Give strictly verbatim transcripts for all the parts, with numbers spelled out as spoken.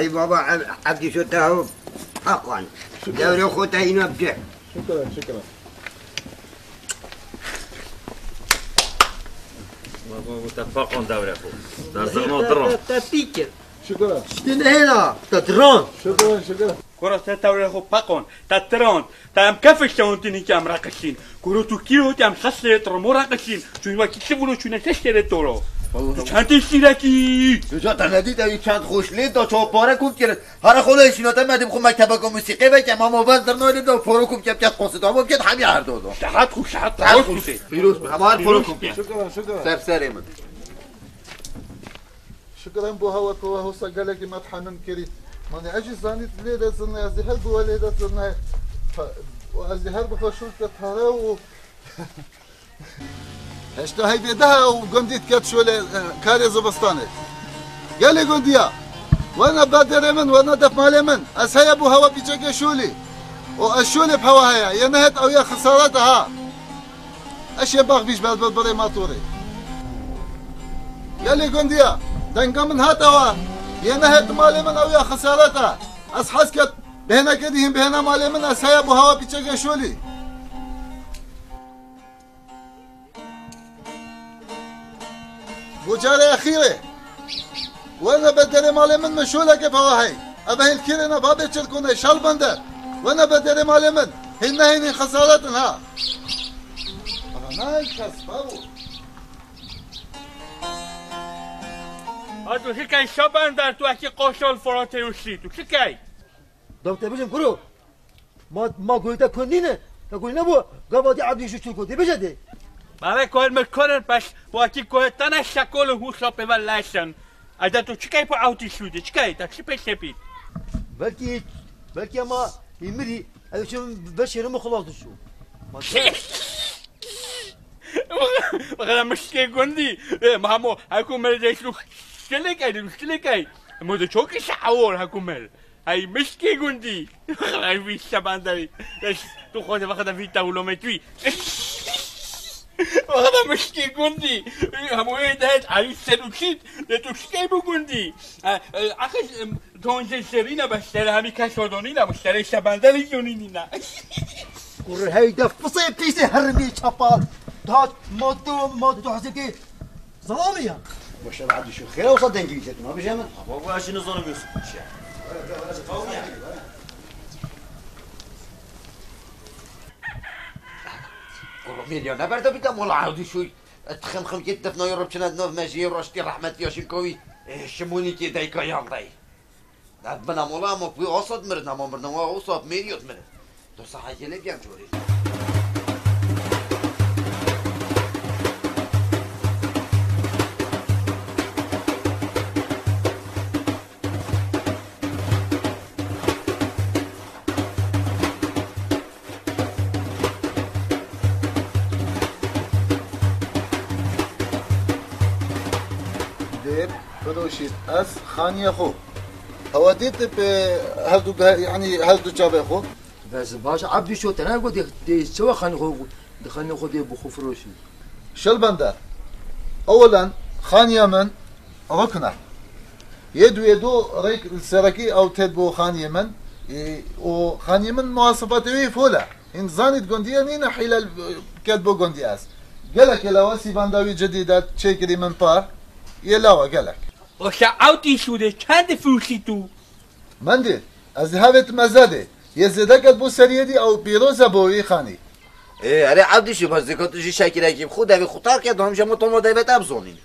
Ey baba, Ev-, Evdîşo te hew Peqan. Şükür. Dewrê xwe te îna bike. Şükür, şükür. Baba, bu te Peqan dewrê xwe. Te zirna diran. Te, te, te pî kir. Şükür. Ştî nehêla, te diran. Şükür, şükür. Kura te dewrê xwe Peqan, te diran. Te em kefê şewintî nîkî em reqişîn. Kuro tu kî hotî em şeş lêrê tu rimo reqişîn. Çûn wekî çi bûro çûne şeş lêrê toro. Vallahi. Tu çend tiştî rekî? Tu ca te nedît ew çend xweş lê da çawa pare kom kirin. Hara xwe lê şîna te medim xwe mektebeka musîqê veke mamo vez dirno lê da poro kom kem ket qosit ama ket hemî erdo do. Şehat xwe şehat Şehat xwe xwe. Pîroz be. Hemar poro kom ket. Şükür, şükür. Ser serê min. Şikir em bo hewe ku we hosa gelekî me tehenûn kirî. Mane ez jî zanît lê de zirne, ez jî her bi we lê de zirne. Û ez jî her bi xwe şûl ke pere û heşta heybê daha û gundî diket şolê, e, karê zivistanê. Gelê gundiya, wena ber derê min, wena def malê min. Ez heye bo hewe pîçekê şolî. Û ez şolê bi hewe heye, yê nehet ew ya xisarete ha. Eşê bax vîj ber ber birê matorê. Gelê gundiya, denga min hat ewa. Yê nehet malê min ew ya xesaret e. Ez hez ket bêhne kedî hîn bêhne malê min ez heye bo hewa pîçekê şolî. Bo carê exîrê. Werne ber derê malê min, min şoleke pewa hey. Eve hêlkêrê ne babê çirkûnê şal bender. Werne ber derê malê min. Hîn nehênî xesaretin ha. Ana nay kes babo. Ha tu çi key şal bender, tu ekî qoşol Firatê û şî, tu çi key? Dawte bijim kuro. Ma, ma goyta ku nîne, te goy nebû, gava dî Ebdî jû çû gotî, bêje dê. Bavê koyr me koyr peş, wekî koyr tane şekol û hûşa pê ve leşin. Ede tu çi key pu awtî şûdî, çi key, te çi pê şepî? Belkî, belkî ama îmirî, ez çim ve şêrê min xilas dişû. Bixela mişkê gundî, e, mamo, heku mer de şû şilekey, şilekey. Mo de çok iş awor heku mer. Hey mişkê gundî. Hey vî şebanderî. Leş, tu xwe de vexda vî tewlometwî. Vexda mişkê gundî. Hemûyê de et ayî ser û çît. De tu şikey bu gundî. E, e, axir, em, tonce serîne be şere hemî kes odonîne, bu şere şebanderî yonînîne. Kur hey de fisê pîsê hermî çapal. Da moto, moto hazeki. Zalamî ya. Boşa be Abdû, şu xêr olsa dengê wî ketim, ha, bijeme. Baba, bu aşını zonu bir şey. Kuro vêrya neberde bî de mola Abdû şu. Tixim xim kê defna yo rop çine nov mejiyê roştî rahmetî ya şinkovî. E, şimûnî kê deyka yan dey. Ev bina mola ama kuy asad mirin, ama mirna wa asad mêriyot mirin. Do saha gelek yan corê. Dêr, firoşît ez xaniye xo. Hewa dît bi her du ge-, yanî her du çavê xo. Bes baş, Abdû şo tene got, dê, dê çawa xanî xo, di xanî xo dê bi xo firoşî. Şilbender. Ewelen xaniya min rukn e. Yê du yê du rêk serekî ew têt bo xaniyê min. Ê, û xaniyê min muwasifetê wî fol e. Hîn zanît gundiye nîne hîlel, e, ket bo gundî ez. Gelek yê lawa sîbanda wî cidî de çêkirî min par. Yê lawa gelek. Oşa ew tî şûdê çend fûşî tu? Mendî, ez dê havêt mezedê. Yê zêde ket bo seriyê dî ew pîroz e bo wî xanî. Ê, erê Abdî şû, ma zêka tu jî şekirekî bi xwe devê xwe terk et, hemşe ma toma devê te bizonîn.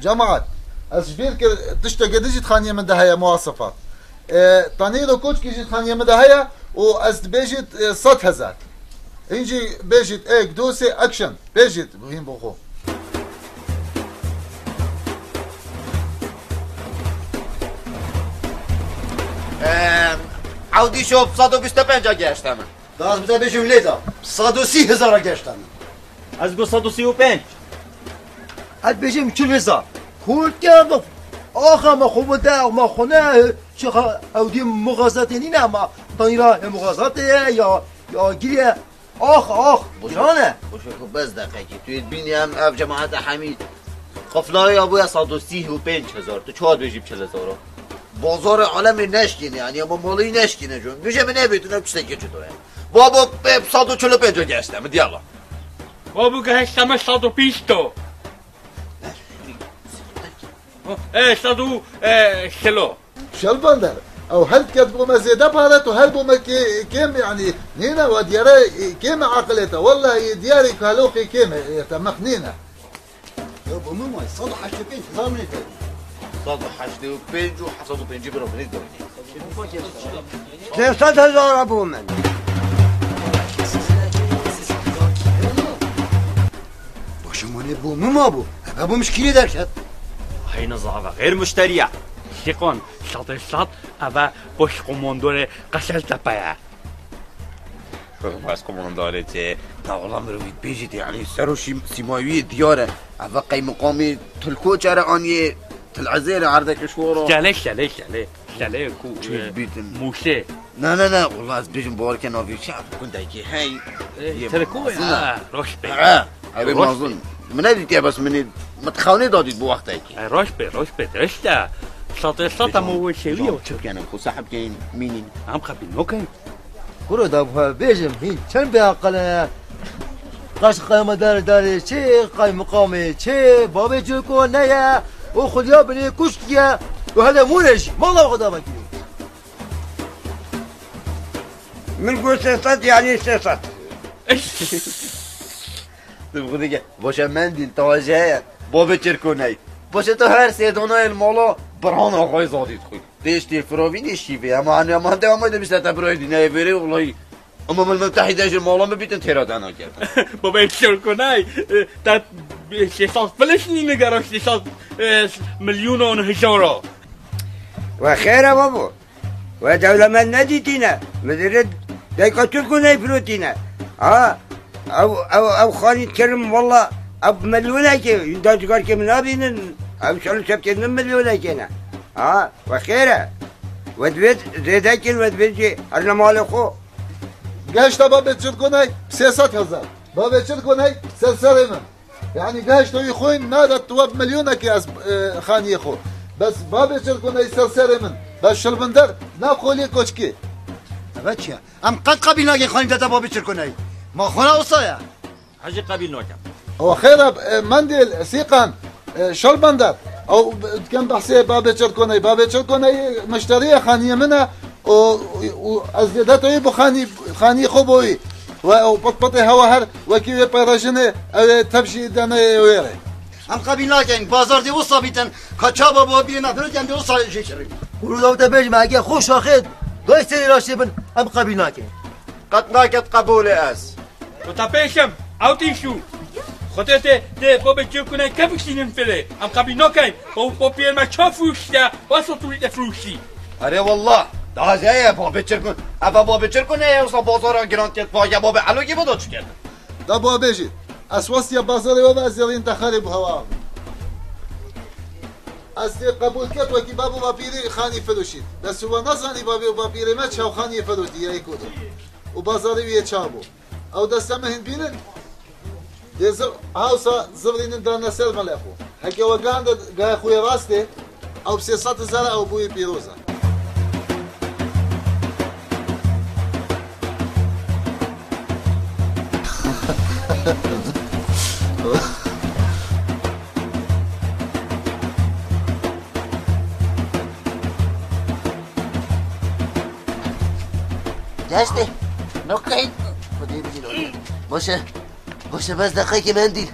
Cemaat, ez ji bîr kir tiştekê din jî di xaniyê min de heye muwasifat. E, tanîro koçkî jî di xaniyê min de heye û ez dibêjî, e, sed hezar. Hîn jî bêjît êk, du, sê, action. Bêjît hîn bo xwe. Em, Abdî şû sed û bîst û pênc a gehişte min. Da ez bi te bêjim lê da. Sed û sî hezara gehişte min. Ez got sed û sî û pênc. Ez bêjim çil hezar. Kurt kerdim. Axa me xwe bide, me xwe ne, çi xa-, ew dî muxazatê nîne, ama tanîra muxazatê ye, ya, ya giriye. Ax, ax, giran e. Boşa ku bes deqekî. Tu yê bînî em ev cemaete hemî qiflayê ya bûye sed û sî û pênc hezar. Tu çawa dibêjî bi çil hezar o? Bazarê alemê neşkîne, yanî ama malî neşkîne, con. Duje min nebêtin, ev tiştekî çi doye. Babo, pê sed û çil û pênc o gehişte min, diyala. Babo, gehişte me sed û pênc to. E, sed û, e, çil o. Şelbander, ew her ket bo me zêde pare, tu her bo me kê-, kêm, yanî, nîne, we diyare, e, kêm e aqilê te. Wellahî, diyarê ku heloqê kêm e, e, te meq nîne. Ya bo min may, sed û heştê pênc hezar min te. Sed û heştê û pênc û heft sed û pêncî bira min doyne. Sê sed hezar bo min. Başa mane bo min ma bû. Eve bo mişkîlê derket. Heyna zava xêr muşteriya. Şiqon, şatê şat, eve boş komandorê Qeşel Tepe ye. Bas komandorê çê, ta wala mirovî bêjî te, yanî ser û şîm-, sîmayî wî diyar e. Eve qeymiqamê Til Koçer e aniyê, Til Ezêr e erdeke şoro. Şelê, şelê, şelê. Şelê ku, Çû e, bîtin. Mûşê. Ne, ne, ne, wala ez bêjim bawer ke navê çi ev gundekî hey. E, Yê Tirko mezin e. Ha, roş be. Ha, ev ê Roş mezin. Min nedîtiye bes min ê, min xewnê dadît bi wextekî. E, roş be, roş be, dirist e. Sate, sate mo wê şewiye. Çi bikenim, xwe sahib keyim, mînîn. Em xebî nokin. Kuro da bu bêjim, hîn çend bê aqil e. Qaş qeymedarê darê çê, qeymiqamê çê, babê Cirko ne ye, û xulya binê kuşk ye, û hele mûrê jî, mala xwe da vekirî. Min got sê sed, yanî sê sed. Tu bi xwe dike, boşa mendîl, tawaje ye, babê Cirko ney. Boşa tu her sê donayê li mala, birhan axayê zadî dixwî. Tê ji têfiravînê şîvê, ema ene ema de ema de bîste te birayê dî neyê vêrê wulay. Ema min min tehîde ji mala min bîtin têra te nakerdim. Baba, şirkunay, e, te sê sed filiş nî nigera sê sed, e, milyon on hijara. We xêr e babo. We dewlemend nedîtîne. Min diri dayka Tirko neyfirotîne. Ha, ew, ew, ew xanî kirim, walla, ew milyonekê, hûn dazgarkê min nabînin, ew şel û şevkê min milyonekê ne. Ha, we xêr e. We divê zêde kin, we divê jî herine malê xwe. Gehişta babê Çirkonay sê sed hezar. Babê Çirkonay ser serê min. Yanî gehişta wî xwîn nade tu we bi milyonekê ez, e, xaniyê xwe. Bes babê Çirkonay ser serê min. Bes şilbinder ne xoliyê koçkê. Eve çi ye? Em qet qebîl nakin xanî dete babê Çirkonay. Ma xwe ne wisa ye? Hecî qebîl nakim. Ew xêr e, e, mendil, sîqan, e, şalbender. Ew dikin behsê babê Çirkoney. Babê Çirkoney mişteriyê xaniyê min e. Û, û ez zêdeteyî bi xanî, xanî xwe boyî. We ew pitpitê hewa her wekî wê peyre jinê, ew ê tev jî deneyê wê rê. Em qebîl nakin. Bazar dê wisa bîtin. Ka çaba bo bî me firot em dê wisa jê şirî. Kuru da te bêjim, ege xwe şaxê doy serî raştê bin, em qebîl nakin. Qet naket qebûlê ez. Û te pêşim, ew tî şû. Xwedê tê, tê babê Çirkunê kevik şînin filê. Em qebî nakeyn. Bo, bo piyê me ça firûşte, wesa tu te firûştî. Erê wallah, daha zeye babê Çirkun. Eva babê Çirkun ê wisa bazara giran ket, paya babê Elokî bo da çi ket. Da babê jî. Ez westiya bazarê we ve ez zerîn te xerê bu hewa. Ez tê qebûl ket wekî bab û bapîrê xanî firûşît. Destû we nezanî babê û bapîrê me çaw xanî firûtî ya êko de. Û bazarê wî yê çaw bû. Ew deste me hîn bînin. Dê ziv, hewsa zivrînin dane ser mele xwe. Heke we gande gaya xwe yê rastê, ew bi sê sed hezar e, ew bûyî pîroz e. Gehiştê. Nokayî. Xwedê bigî nokayî. Baş e. Baş e, bes deqekê mendîl.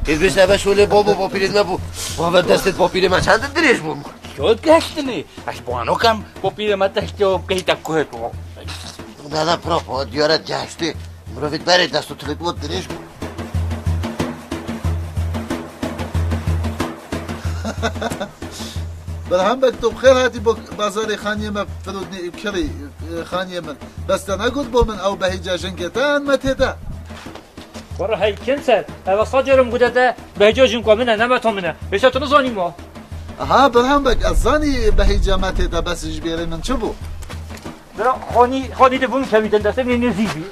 Hêz bêjte eve şolê babo bapîrê me bû. Bave destê bapîrê me çend dirêj bû. Şot gehiştinê. Ez bano kem bapîrê me teştê o bikeyte kuhê to. Ne, ne, prof, diyare gehiştê. Mirovî berê dest û tilê bû dirêj bû. Berhem Beg, tu bi xêr hatî bo bazarê xaniyê me firotinê, kirî, e, xaniyê min. Bes te negot bo min ew behîca jingê te an me tê de? Were hey kimser, eva sa carim gude te behîca jinka min e, ne meta min e. Hêşa tu nizanî ma? Aha, Berhem Beg, ez zanî behîca me tê de, bes ji bêrê min çi bû? Bira, xanî, xanî de bûn kevî din destê min nêzî bî.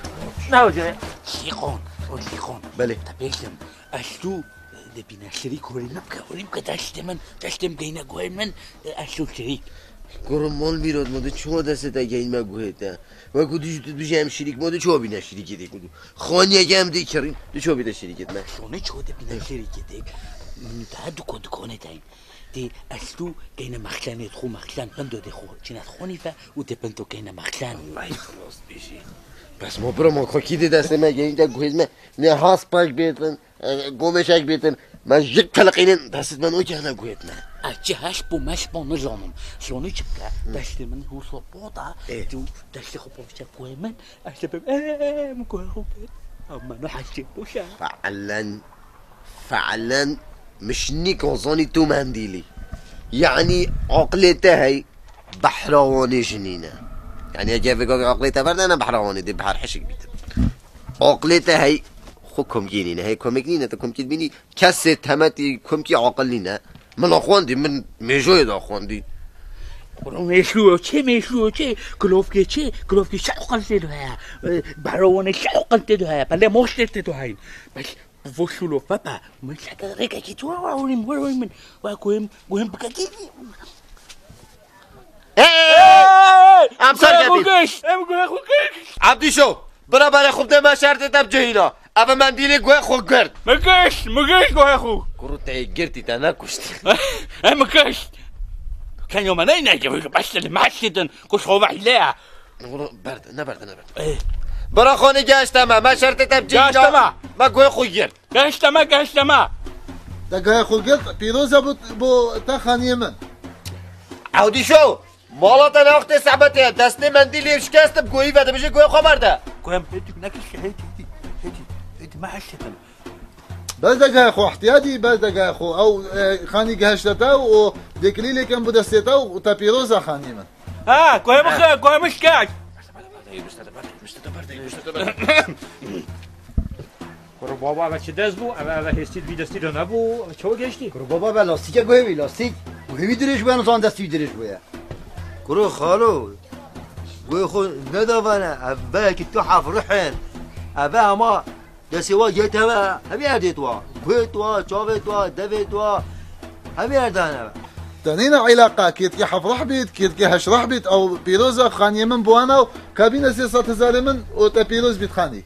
Ne hoca ya. Şîqon, o şîqon. Belê. Te pêşim. Ez tu de bîne şirîk horî nibke, horî bike deştê min, deştê min geyne guhê min, ez tu şirîk. Kuro mal mîrat ma, tu çawa destê te geyn me guhê te? Wekû tu jî tu dibêjî em şirîk ma, tu çawa bîne şirîkê te ku tu? Xaniyeke em dê kirîn, tu çawa bîne şirîkê me? Şonê çawa dibîne şirîkê te? Te du ko dikonê te. Tê ez tu keyne mexlenê xo mexlen, pindo dê xo çîne xonî fe û tê pindo keyne mexlen. Wellahî tu rast bêjî. Bes ma bira ma xwe kî dê destê me geyn te guhê me? Ne has pak bêtin. E, gomê şek bêtin, me ji qiliqînin, destê me nokê hene guhêt me. Ez çi heş bû meş bû nizanim. Şonî çi bike? Destê min hûsa bota, Ê. Tu destê xwe pavçe guhê min, ez dibim, ê, min guhê xwe girt. Ew me ne heşê boşa. Feelen, feelen, min şinî kozanî tu mendîlî. Yanî aqilê te hey, behra wanê jinî ne. Yanî, eger vê gavê aqilê te berdene, behra wanê dê beher hişik bîtin. Aqilê te hey xwe komkî nîne. Hey komik nîne, te komkî dibînî, kesê temetî komkî aqil nîne. Min a xwendî, min mêjoyê de xwendî. Kuro mêşûyo çê, mêşûyo çê, kilovkê çê, kilovkê çi aqil tê de heye? E, Behra wanê çi aqil tê de heye? Pelê moştê tê de heyîn. Bes, bi vo şûlo fepe, min şeke rêkekî tu wa wa min, wa wa min. Wa guhê min, guhê min bikekî. Hey! Hey! Em ser Guhê xwe ketîn. Giş, em guhê xwe giş. Abdîşo, bira berê xwe bide me şertê te bicihîna. Ev mendîlê guhê xwe girt. Min giş, min giş guhê xwe. Kuro te yê girtî te nekuşt. Em giş. Kenyo me ney ney, beşlê me şidin. Kuş xwe ve hîle ya. Kuro berde, neberde, neberde. Ê. Bira xanî geşte me, me şertê te bicihîna. Geşte me. Me guhê xwe girt. Geşte me, geşte me. Te guhê xwe girt, pîroz e bo, bo te xaniyê min. Abdîşo, mala te ne wextê sebetê ye, destê mendîlê şikest bi guhî ve dibêje guhê xwe berde. Guhê min hêtî nekişe, hêtî, hêtî, hêtî, hêtî me heşetin. Bes de guhê xwe, ihtiyatî bes de guhê xwe. Ew, e, xanî gihişte te û dê kilîlêk em bi destê te û te pîroz e xaniyê min. Ha, guhê min xe-, guhê min şikest. Kuro baba, eve çi dest bû? Eve, eve hêstî di vî destî de nebû. Eve çawa geştî? Kuro baba, eve lastîke guhê wî, lastîk. Guhê wî dirêj bûye, nizanim destî wî dirêj bûye. Kuro xalo, guhê xwe nedavane, ev belkî tu hevruh in. Eve hema destê wa girt heve, hemî erdê tu wa. Guhê tu wa, çavê tu wa, devê tu wa, hemî erdane eve. Te nîne îlaqa, kêtkî hevruh bît, kêtkî heşruh bît, ew pîroz e, xaniyê min bi wan e û kabîne sê sed hezarê min û te pîroz bît xanî.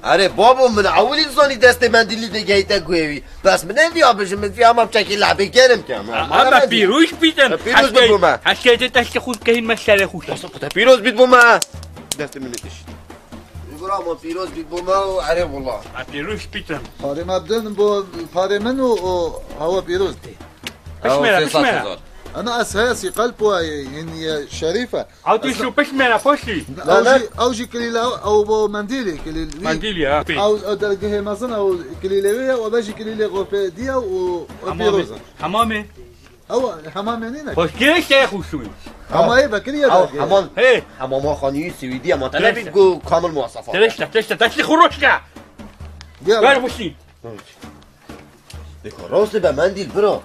Erê babo, min ewilî dizanî destê mendîlî de gehîte guhê wî. Bes min ê viya bijim, min viya mam çekî lehbê gerim ke. Ama pîroz bîtin. Pîroz bît bo me. Heşkê te teştê xwe kehîn me şerê xwe. Dest xwe te pîroz bît bo me. Destê min netiş. Gura ma pîroz bît bo me û erê wila. Pîroz bîtin. Parê me bidin bo parê min û, û hewa pîroz. Pişmêre, pişmêre. Ana ez heye sîqel poyê, hîn ye şerîf e. Ew tu şû pişmêre poşî. Ew jî, ew jî kilîle, ew bo mendîlê, kilîl wî. Mendîlê, ha. Ew, ew dergehê mezin, ew kilîlê wê ye, û be jî kilîlê xofê diye û, û pîroz e. Hemamê. Ew hemamê nîne. Xweşkê şêx û şû. Hemayê vekirî ye dergehê. Hemam. Hey. Hemama xanî Swîdî ye, ma te nebît ku kamil muwasefat. Tirişte, tirişte, teşlî xuroşke. Gel. Ver buşî. Dêka rastê be mendîl bira.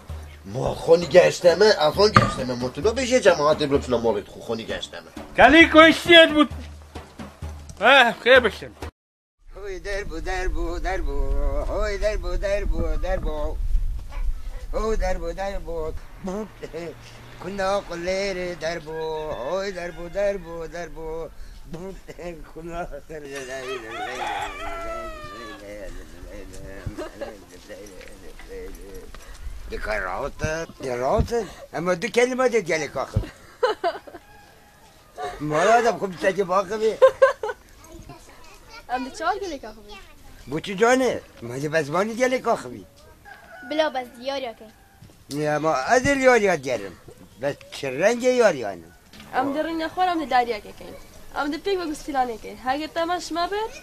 Ma xwe nîgehişte me, ez van gehişte me. Ma tu nabêjê cemaatê bira çûna malê xwe, xwe nîgehişte me. Kelî ku eşiyet bû. Eh, xêr bişin. Hoy derbo, derbo, derbo. Hoy derbo, derbo, derbo. Hoy derbo, derbo. Kuna kulêrê derbo. Hoy derbo, derbo, derbo. Kuna Dikar rahat e, dê rahat e. Ama du kelime de gelek axim. Mala da xum teke baxi. Em de çar gelek axim. Bu tu canê, ma de bezmani gelek axim. Bila bes diyar ya ke. Ya ma ez ê yarîya gerim. Bes çi rengê yarîyan e? Em di rîna xwe re em di dariyekê keyin. Em di pêk wek stîlanê keyin. Hege te me şime bir,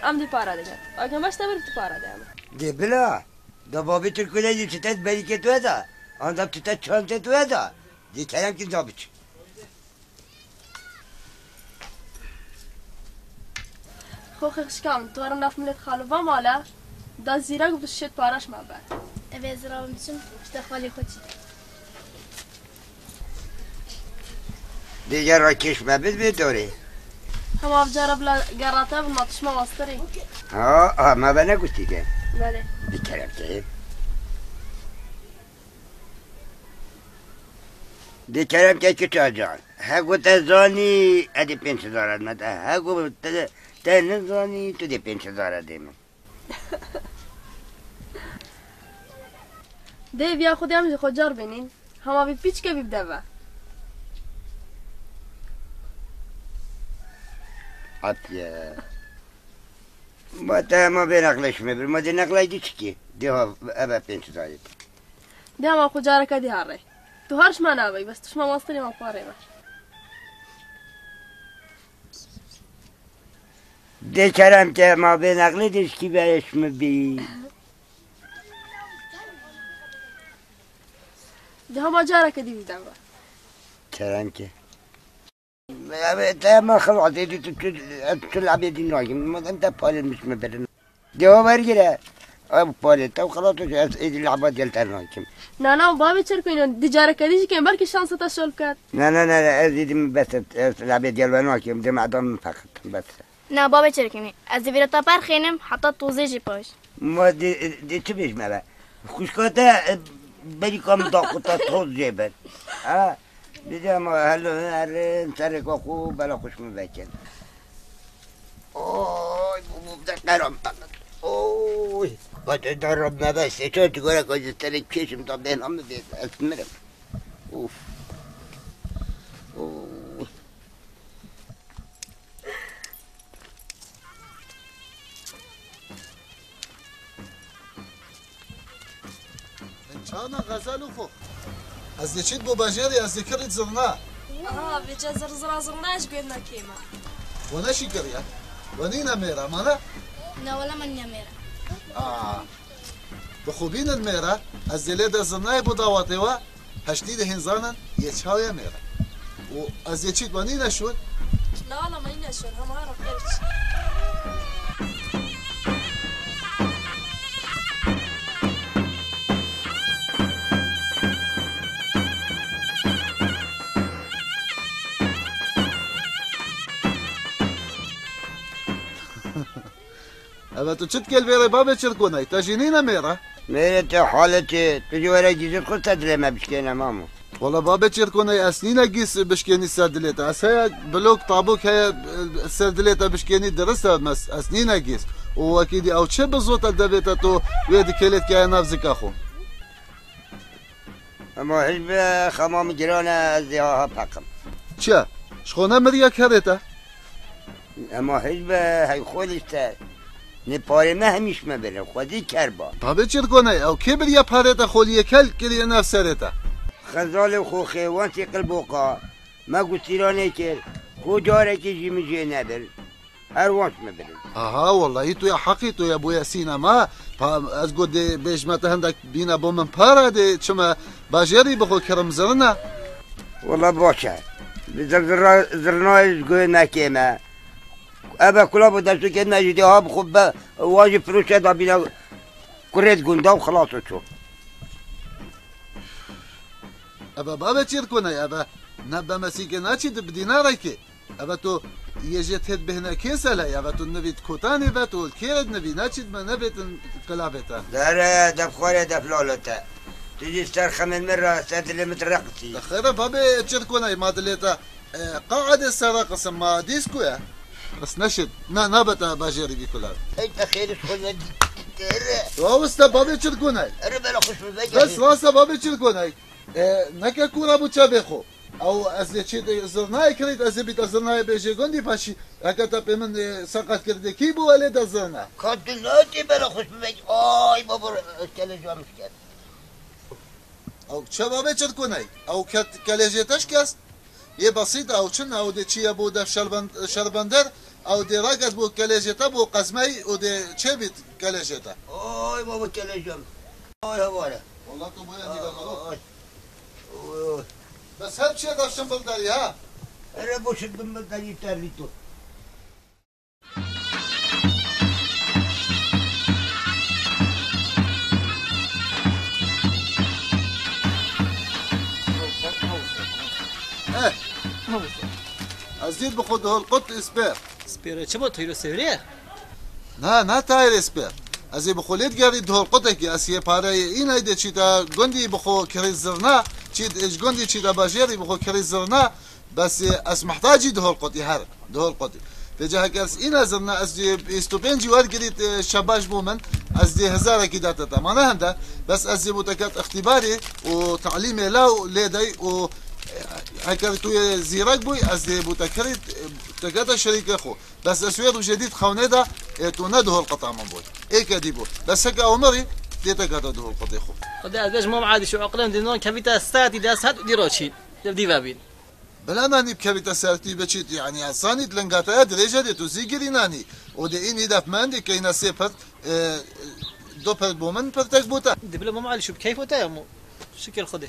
em di para dikin. Hege me şte bir, tu para de em. Dê bila. Da babê tu kuleyî çi te berîkê tu da. An da tu te çantê tu da. Dê kerem kin da biç. Xo xixşika min, tu were nav millet xalo va mala, da zîrek û tu şêt paraş me be. Eve ez rabim çim, işte xalê xo çî. Dê gera kêş me bid bê dorê. Hema vcara bila gerata bin ma tişma wastirê. Ha, ha, me be ne guştî ke. Belê. Bi kerem ke. Dê kerem ke kiça can. He ku te zanî, ez dê pênc hezar dime te. He ku te, te nizanî, tu dê pênc hezar dê min. Dê viya xwe de em ji xwe car bênîn. Hema vî piçke vî bide ve. Hatiye. Ma te hema vê neqlê şime bir. Ma dê neqlay dî çikî? Dê ha, eve pênc hezar. Dê hema xwe careke dî ha rê. Tu her ji me nabey, bes tu ji me mastirê me parê ver. Dê kerem ke ma vê neqlê dê ji kî ve şime bî. Dê hema careke dî vî bide ve. Kerem ke. Ev te me xelatê dî tu, tu, tu, tu labê dî nakim. Madem te parê min ji me birin. Dewa wergire. Ev parê te xelat tu ez êdî laba gel te nakim. Na, na, babê çirkûnê, di careke dî jî kêm, belkî şansa te şol biket. Na, na, na, na, ez êdî min bes e, ez labê gel ve nakim, dê me adam min feqet, bes e. Na, babê çirkûnê, ez ê vîra te perxênim, heta tozê jî paş. Ma dê, dê çi bêjim eve? Xwişka te, e, berîka min da xwe te toz jê bin. Ha? Dê ma helo herin serê xwe xwe bela xwe ji min vekin. Oy, bu, bu, de qeram. Oy, bate deram nebe, seçer tu gore koy serê keşim da bêhna min bê, ez mirim. Uf. Oy. Çana xezel û xo. Ez dê çit bo bajêrî, ez dê kirî zirna. Aha, vêca zir zira zirna ji guhê me kêm e. Bo neşî kiriye? We nîne mêra, mane? Na, wela me nîne mêra. Aa. Bi xwe bînin mêra, ez dê lê de zirnayê bo dawatê we. Heştî dihên zanin yê çaw ye mêre. Û ez yê çît we nîne şûn. La, la, me nîne şûn, hema re pêr çi. Eve tu çi dikel vê rê babê Çirkonay? Te jî nîne mêre? Mêrê te halê çi? Tu jî were gîzir xwe te dilê me bişkêne mamo. Wala babê Çirkonay ez nîne gîz bişkênî ser dilê te. Ez heye blok tabûk heye ser dilê te bişkênî dirist e mes. Ez nîne gîz. Û wekî dî ew çi bi zot e devê te tu wê dikelê dikeye nav zika xwe. Ema hîç be xema min giran e, ez dê ha peqim. Çi? Ji xwe ne miriye kerê te? Ema hîç be hey xolî te. Nê parê me hemîş me bire, xwedî kerba. Tabê çirkoney, ew kê biriye parê te xoliyê kel kiriye nav serê te? Xezalê xo xêwan tê qilboqa. Me gustîra nêkir. Xo carekê jî min jê nebir. Her wan ji me birin. Aha, wellahî tu ya heqî, tu ya bûye sînema. Pa, ez got dê bêjme te hindek bîne bo min para dê çime bajêrî bixwe kirim zirina. Wela baş e. Bi zir-, zirra-, zirnayê ji guhê me kêm e. Eve kula bo destokê me jî dê ha bixwe be, wan jî firoşe da bîne kurê di gunda û xilas û çû. Eve babê çêrkoney, eve ne be mesîkê naçî di bi dînarekê. Eve tu yê jê têt bêhne kê sele, eve tu nivî kotanê ve tu kê nivî naçî me nevêtin kilavê te. Dere, def xwarê, def lalo te. Tu jî ser xemên min re, ser dilê min reqisî. Xêre babê çêrkoney, ma dilê te, e, qaedê ser reqisim, ma dîs ku ye? Ris neşit, na, nabe te bajêrî vî kulav. Ey te xêrî xwe ne dere. Rawiste babê çêrkoney. Ere bela xweş mi veke. Bes raste babê çêrkoney. E, neke kûra bû çavê xwe. Ew ez lê çê de zirnayê kirît, ez ê bît ez zirnayê bêjê gundî paşî. Heke te pê min, e, seqet kirdê kî bû welê de zirna? Ka tu latê bela xweş bibek. Ay baba, kele ji min şikest. Ew çava bê çirkoney. Ew ket kelê jê te şikest. Yê besît ew çin, ew dê çiye bû def şerbend-, şerbender, ew dê raket bû kelê jê te bû qezmey û dê çê bît kelê jê te. Ay baba, kele ji min. Ay hevare. Wala tu bûye nîve mero. Ay. Oy. Bes her çiye daşin bilderî ha. Ere boşit bin bilderî terlî tu. Eh. Ez dît bi xwe dihol qut îsper. Spêre çi bo, teyro sewrê? Na, na tayê rê sper. Ez ê bi xwe lê digerî di holqutekî, ez yê pareyê înay dê çîta gundî bi xwe kirî zirna, Çî, ji gundî çî de bajêrî bi xwe kirî zirna, bes, e, ez mihtacî duhol qutî her, duhol qutî. Vêca heke ez îna zirna, ez jî bîst û pêncî wergirît, e, şebaş bû min, ez jî hezarekî date te. Ma ne hende, bes ez jî bû te ket îxtîbarî û talîmê law lê dey û, e, heke tu yê zîrek bûy, ez jî bû te kirît, e, te kete şerîkê xwe. Bes ez wê rojê dît xewnê de, ê, tu ne duhol qeta min bûy. Êke dî bû. Bes heke ew mirî, dê te kete duhol qetê xwe. Xwedê ez bêjim Mam Adî, şu eqlên dînon kevîte sertî de saet dî roçî. Dev dî vebîn. Bila nanî kevîte sertî biçît, yanî ez zanît linga te ya dirêje dê tu zî girî nanî. O dê înî def mendî keyne sê pir, e, do pir bo min, pir tek bo te. Dê bila Mam Adî şu bi keyf o te ya mo. Şikir Xwedê.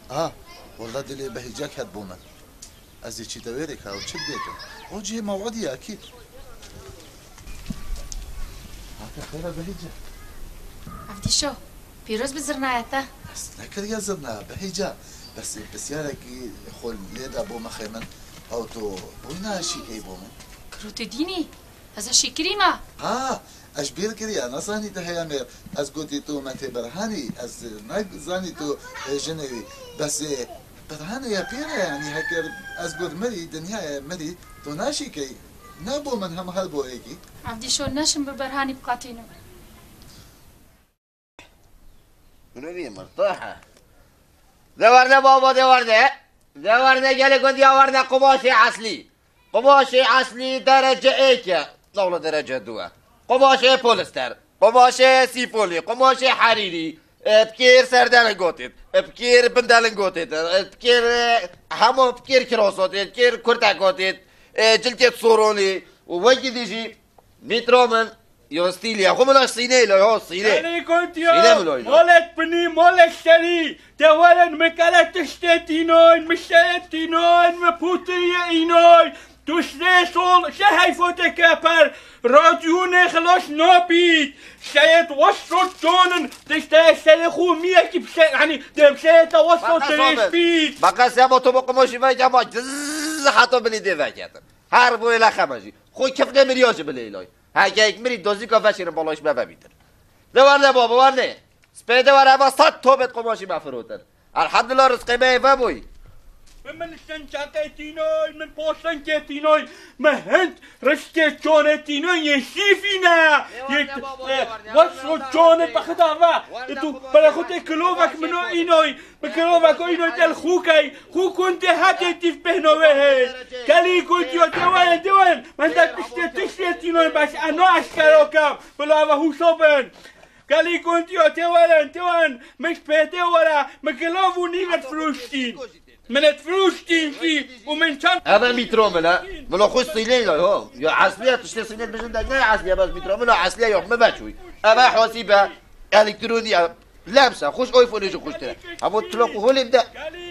Ha, walla dilê behîcek het bo min. Ez ê çîte wê rê ka ew çi dibêtin. Ew cihê mewidî ye, ekîd. Hate xêra Behîce. Evdîşo, pîroz bi zirnaya te. Ez nekiriye zirna, Behîce. Bes ê pisyarekî xwe lê de bo mixê min. Ew tu bûyna şîkey bo min. Kiro tu dînî? Ez ê şîkirî me. Ha, ez bîr kiriya, nezanî tu heye mêr. Ez gotî tu me tê birhanî, ez nezanî tu, e, jinê wî. Bes, e, birhanê ye pêre, yanî heker ez got mirî, dinyayê mirî, tu naşîkey. Ne bo min hem her bo êkî. Evdîşo neşim bi birhanî biqetînim. Hûn ê mirtahe. De werne baba, de werne. De werne gelê gundiya werne qumaşê eslî. Qumaşê eslî derece êk e. Nawla derece du e. Qumaşê polister. Qumaşê sîfolî. Qumaşê herîrî. E, bi kêr serdelin gotêt. E, bi kêr bindelin gotêt. E, bi kêr, e, hemo bi kêr kirosotêt. Kêr kurte gotêt. E, cilkêt soronî. Û wekî dî jî Mîtro min, yo stîlê xwe min a sînê lo, yo sînê. Gelî gundiyo, sînê min lo, lo. Molet binî, molet serî. De werin mi kele tiştê tînoyn, mi şeye tînoyn, mi pûtiriyê înoy. Tu şê sol, şe heyfo te keper. Radyûnê xilos nabît. Şeye wes rot conin. Tiştê şeye xwe miyekî bişe, hani, dem şeye te wes rot dirêj bît. Baka se bo to bo kumoşî ve cama, cız, hato binî dê veketin. Her bo êla xema jî. Xwe kifnê miriyo jî bilê îloy. Heke yek mirî dozîka veşêrin balaş me vebîtir. De werne baba, werne. Spê de were eva sed tobet qomaşî me firotin. Elhamdulillah rizqê me ê vebûy. Min şençaqê tînoy, min poşenkê tînoy, min hind rişkê çonê tînoy yê şîfî ne. Yê werne baba, e, lê werne, werne, werne, çonê werne. Bexda ve. Werne baba, tu werne, bere xwe tê werne, kilovek werne, mino werne. Înoy. Bi kirovek înoy del xûkey. Xû kun tê hetê tîf pêhno wê hê. Gelî kun tiyo tê weren, tê weren. Min de tiştê tiştê tînoy baş. Eno eşkero kam. Bila ve hûşo bin. Gelî gundiyo tê werin, tê werin, min ji pêtê were, min gilav û nîv et firûştîn. Min et firûştîn jî û min çend Eve mîtro min e. Min o xwe sîlê la ho. Ya esliye tiştê sîlê bijin de ne esliye bes mîtro min o esliye yok mi veçûy. Eve hosîbe elektroniye lemse, xweş iPhone jî xweştir e. Hemo tilok û holê de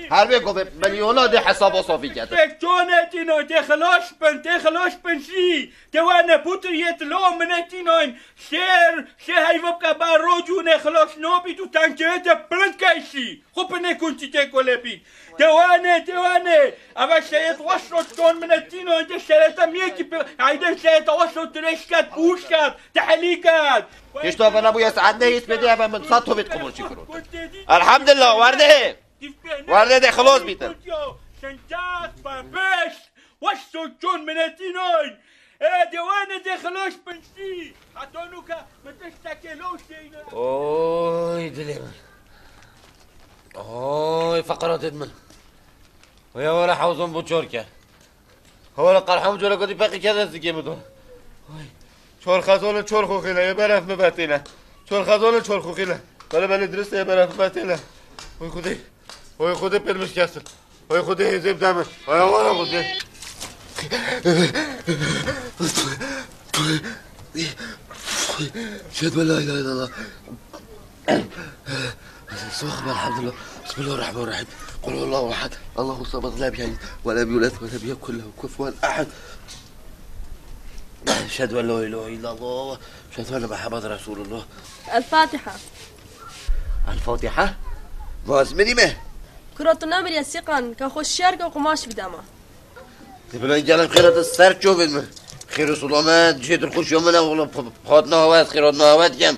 her vê govê milyona de hesaba safî kete. Tê çonê tîno, tê xilas bin, tê xilas bin jî. Tê wene putir yê tilo min e tînoyn. Şêr, şê heyvok e ba rocûnê xilas nobît û tenkeyê te bilind keyşî. Xwe pinê kunçî tê kolê bît. Te wane, te wane. Eve şeyet weş rot kon min e tîno, te şerete miyekî pê, hayde şerete weş rot dirêj ket, bûş ket, tehlî ket. Kişto vana bûye saet nehîs bêdê eve min sed tovêt qumurçî kirot. Elhamdulillah, werde. Werde de xilos bîtin. Şencas, bebeş. Weş rot kon min e tînoyn. Ê, dewane de xilos bin jî. Heta nûke min tiştekê lo şeyne. Oy dilê min. Oy feqeratê min. Oya were hewzon bo çor ke. Hewara qerhem cole kotî peqî ke dest dikê min do. Oy. Çor xezole çor xoxîle, yê beref mi betêne. Çor xezole çor xoxîle. Bele bele dirist yê beref mi betêne. Oy Xwedê. Oy Xwedê pêl min şikestin. Oy Xwedê hêzê bide min. Oy wara Xwedê. Şehadu en la ilahe illallah. Bismillah, elhamdülillah. Bismillahirrahmanirrahim. Kul huwallahu ehad. Allahu samed. Lem yelid ve lem yulad ve lem yekun lehu kufuven ehad. Şehadu en la ilahe illallah. Şehadu enne Muhammeden Resulullah. El Fatiha. El Fatiha? Vaz minî me? Kuro tu nemiriye sîqan, ka xwe şer ke qumaş bide ma. Dê bila gelek xêra te ser çovên min. Xêr û selamet, cihê dilxweşiya min e, wala p-, p-, hatina hewe ez xêr hatina hewe dikem.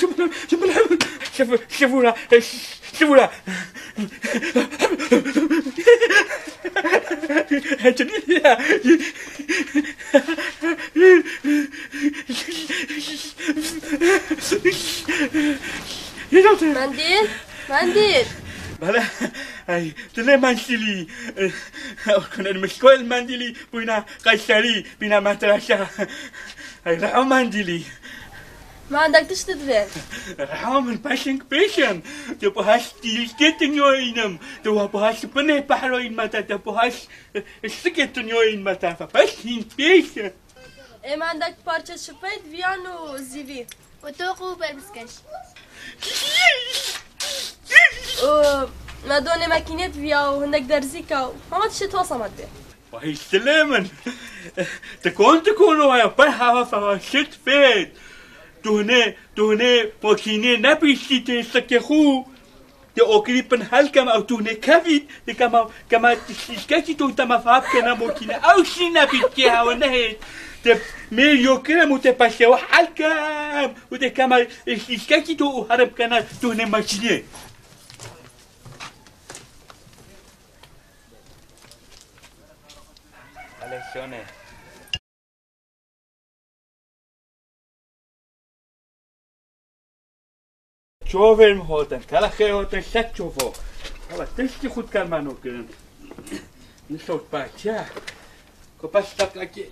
شوف، شوف، شوف، شوف، شوف، شوف، شوف، Mendîl, mendîl. Bela, ay, dilê mendîlî. Kunên mişkoyel mendîlî, bûyna qayserî, bîna metraşa. Ay, reho mendîlî. Mandek tişt divê. Reho min peşing pêşin. De bu haş dîlkê dinyoyînim. De wa bu haş binê pehroyîn me te, de bu haş sikê dinyoyîn me te. Peşing pêşin. Ê mandek parçe şipeyt viyan û zîvî. Û toq û berbiskej. Û me donê mekînêt viya û hindek derzîka û hema tiştê tosa me divê. Vay dilê min. Tikon tikon waya per hava fava şit fêt. Tu hinê, tu hinê makînê nebîstî tê sikê xû. Tê okirî pin helkem ew tu hinê kevît, tê kema, kema şîşkekî tu te me fab kene makîne. Ew şî nebît kê hewe nehêt. Tê mêr yo kirem û tê peşê we helkem. Û tê kema şîşkekî tu û herim kene tu hinê makînê. Hele şone. Çovên hotin, kala xê hotin, şek çovo. Hala tiştî xud kermano kirin. Nisot paçya. Ko paç taka ki.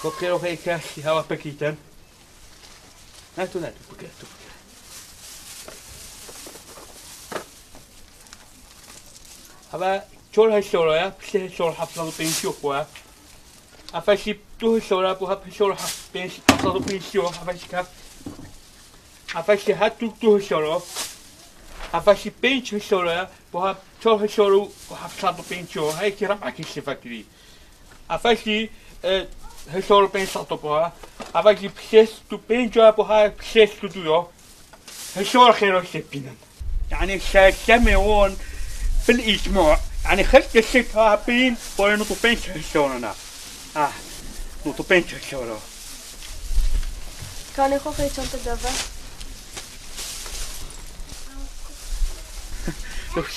Ko kero xê kaşi hava pekiten. Ne tu, ne tu, bike, tu bike. Hava çor heşoro ya, piştî heşor heft sed û pêncî yo xwe. Afa jî du heşora, bu hep heşor heft, pênc, heft sed û pêncî yo, afa jî heft. Afa jî heft tu, du heşoro. Afa jî pênc heşoro ya, bu hep çor heşor û heft sed û pêncî yo. Hey ki rema ki şifekirî. Afa jî, e, heşor û pênc sed û buha. Afa jî şêst û pênc ya buha şêst û du yo. Heşor xêro şepînin. Yani şeşemê won bil îcma. Yani xelk şek ha pîn, boye nût û pênc heşorana. Ah, nût û pênc heşora. Kanê xo xê çanta deve.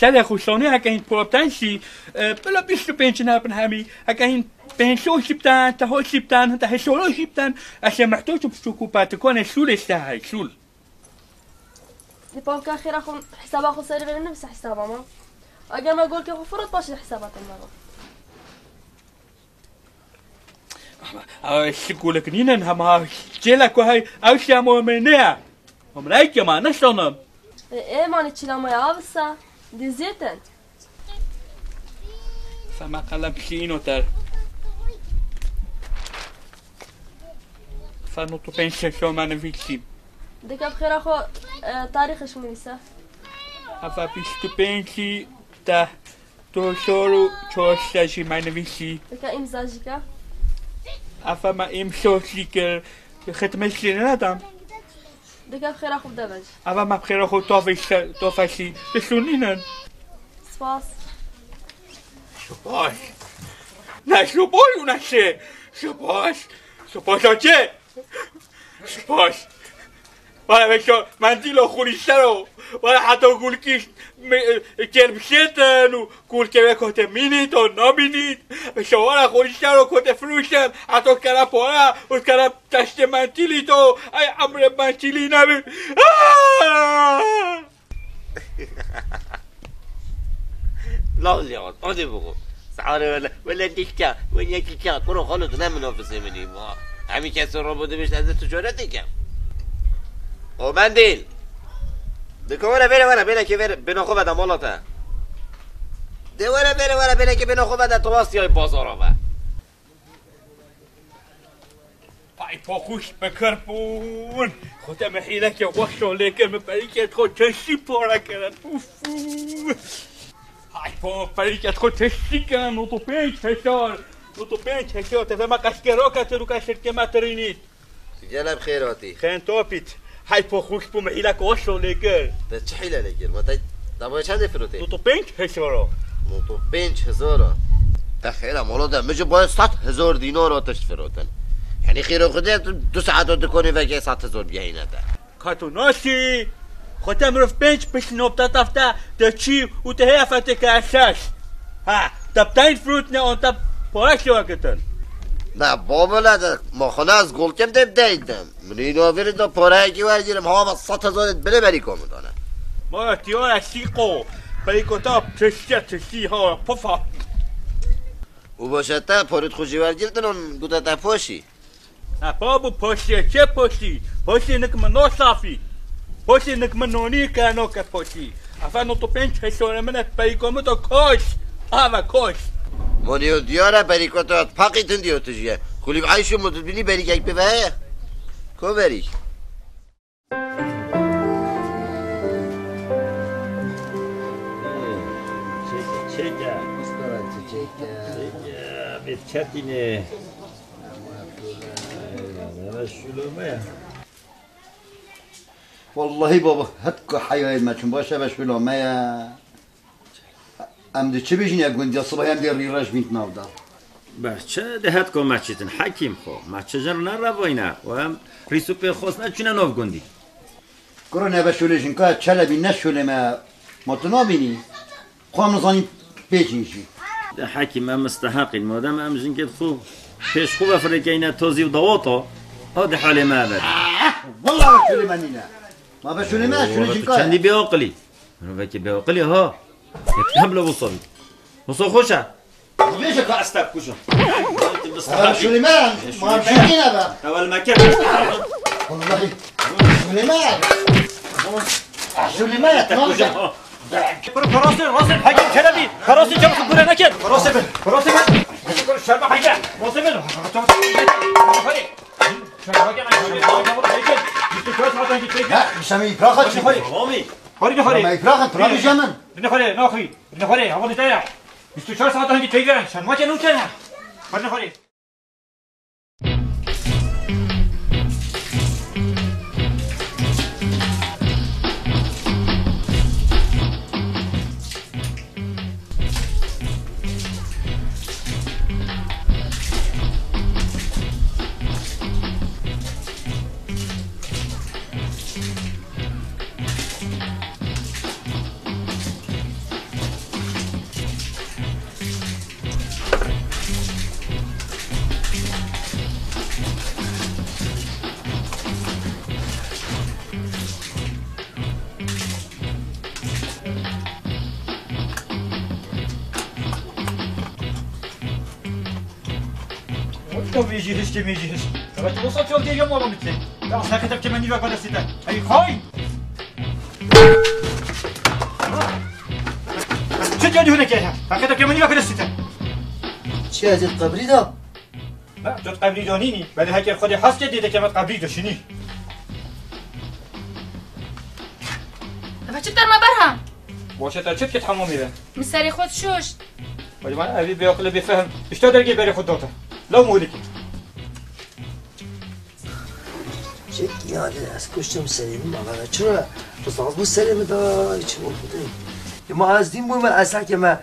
Şerê xuşonî heke hîn problem şî, e, bila bîst û pênc nabin hemî. Heke hîn pênco şî bidan, teho şî bidan, heta heşoro şî bidan. Ez ê mehtoç û piçûk û patikonê şûlê şte hay, şûl. Di pavka xêra xwe hesaba xwe serê vê nivîse hesaba ma. Eger me golkê xwe firot paşê hesaba te me re. Ama, ama şi golek nînin hema çêla ku hey ew şi hema me ne ya. Hemrayke ma neştonim. E, e, mane çila ma ya avisa. Dizêtin. Fema qelem şî îno ter. Fa nût û pênc şeşo me nivîsî. Dika bi xêra xwe, e, tarîxê ji min nivîse. Efa bîst û pêncî de du hezar û çar jî me nivîsî. Dika îmza jî ke. Efa me îmza jî kir. Xidmet jî nedan. Dika bi xêra xwe bide ve jî. Eva me bi xêra xwe tofê şe-, tofeşî. Tiştû nînin. Spas. Şubaş. Ne şubaş û ne şê. Şubaş. Şubaş a çê. Şubaş. Wala veşo mendîlo xurîşero. Wala heta gulkî me-, e, kêrbişêtin û gulkê ve kote mînît û namînît. Veşo wala xurîşero kote firûştin. Heta kera pora û kera Teştê mentîlî to, ay emrê mentîlî nebi. Ah! Lal ya, hadi bu. Sare wele, wele dikka, wele dikka. Kuro xalo tu ne minofisê min î, ma. Hemî kes robo dibişt ez ticaretê kem. O mendîl. Dika were, vere, vere, bêle ke vere, bêna xwe veda mala te. De were, vere, vere, bêle ke bêna xwe veda, tu wastiyay bazara ve. Ay poxuş bi kir bûn. Xwe te min hîleke weş şolê kir, min perîkê xwe çeşî pore kirin. Uf, uf. Ay po, perîkê xwe çeşî kirin, nût û pênc hezar. Nût û pênc hezar, te vema qeşkê roke, tu ka şirkê me tirînît. Gele bi xêr hatî. Xên topît. Hey poxuş bû, min hîleke weş şolê kir. Te çi hîle lê kir? Ma te, te boye çendê firotê? Nût û pênc hezar o. Nût û pênc hezar o. Te xêra molo de, min ji boye sed hezar dînar o tişt firotin. Yanî xêra Xwedê tu du saet o dikonê veke sed hezar bigehîne te. Ka tu nasî, xwe te mirov pênc pişt nobte tefte, te çî û te heye fetê ke şeş. Ha, te bi teyn firotine on te pare şewa kitin. Ne, babile de, ma xwe ne ez golkem te bi deydim. Min îno virê de pareyekî wergirim, hava sed hezarê binê berîko min dane. Ma tiyara sîqo, berîko ta tiştiya tiştî ha, pufa. Û baş e te, parêt xwe jî wergirtin û gote te poşî. Ha, pa bû poşî, çê poşî? Poşî nik min no safî. Poşî nik min nonî ke no ke poşî. Efe nût û pênc hezarê min e, berîko min to koş. Ava koş. Monî yo diyar e, berîko te hat paqî tindî yo tu jî ye. Kulîb Eyşû min tu dibînî berîkek pê ve heye? Ko berîk? Çêke, çêke. Çêke, bêt çetînê. Şûla me ye. Wellahî baba, hetko heyayê me çûn, baş e, be şûla me ye. Em di çi bêjin ya gundiya, siba em dê rîreş bîn nav da. Be çi di hetko me çîtin, Hekîm xo, me çi jin nerevayne û em rîs û pêxos neçûne nav gundî. Kuro nebe şûlê jinka Çelebî ne şûlê me, ma tu nabînî? Xwe em nizanîn pêcîn jî. De Hekîm, em misteheqîn, madem em jinkê xwe pêş xwe vefirikeyne tozî û dawata, ha di halê me ve. Ah, wela be şûlê me nîne. Ma be şûlê me, şûlê Wala tu jinka ye. Çendî bêaqilî. Mirovekî bêaqilî ha. Yek heblo wisa bî. Wisa xweş e. Bêje ka ez te kujim. Wela be şûlê me, ma be nîne be. Ewel me kir. Wallahî. Şûlê me. Şûlê me, te kujim ha. Rosê, rosê, Hekîm Çelebî. Rosê, çabuk gure neke. Rosê bin, rosê bin. Şerba Hekîm. Rosê bin. Hadi. Şerba Hekîm. Şerba Hekîm. Bîst û çar saetan git peyvê. Ha, şemî praxa çi? Hadi, hadi. Hadi, hadi. Şemî praxa, praxa jamin. Rine hadi, naxi. Rine hadi, hava dite ya. Bîst û çar saetan git peyvê. Şerba Hekîm, nûçe ya. Hadi, hadi. Wata vêjî hiştê mêjî hişt. Evet, wisa çol geriya mala min tê. Ya, sakete kemendî ve kadar site. Hey, xain! Çi diye dühüne ke? Hakikaten kemeni bak, öyle site. Çi ez ê qebrî de? Ha, tu qebrî de nînî. Belê heker Xwedê hez ke dê de kemet qebrî de şinî. Eva çi derma berha? Boşe te çi dikit hemamî de? Min serê xwe dişuşt. Wecman evî bêaqil û bêfehm. Îşte dergê berê xwe date. Law muhlikî. Çek yani, ez kuştum serê min, ama çira tu saz bu serê min da, hiç olmadı. Ya ma ez din bu me, ez hake me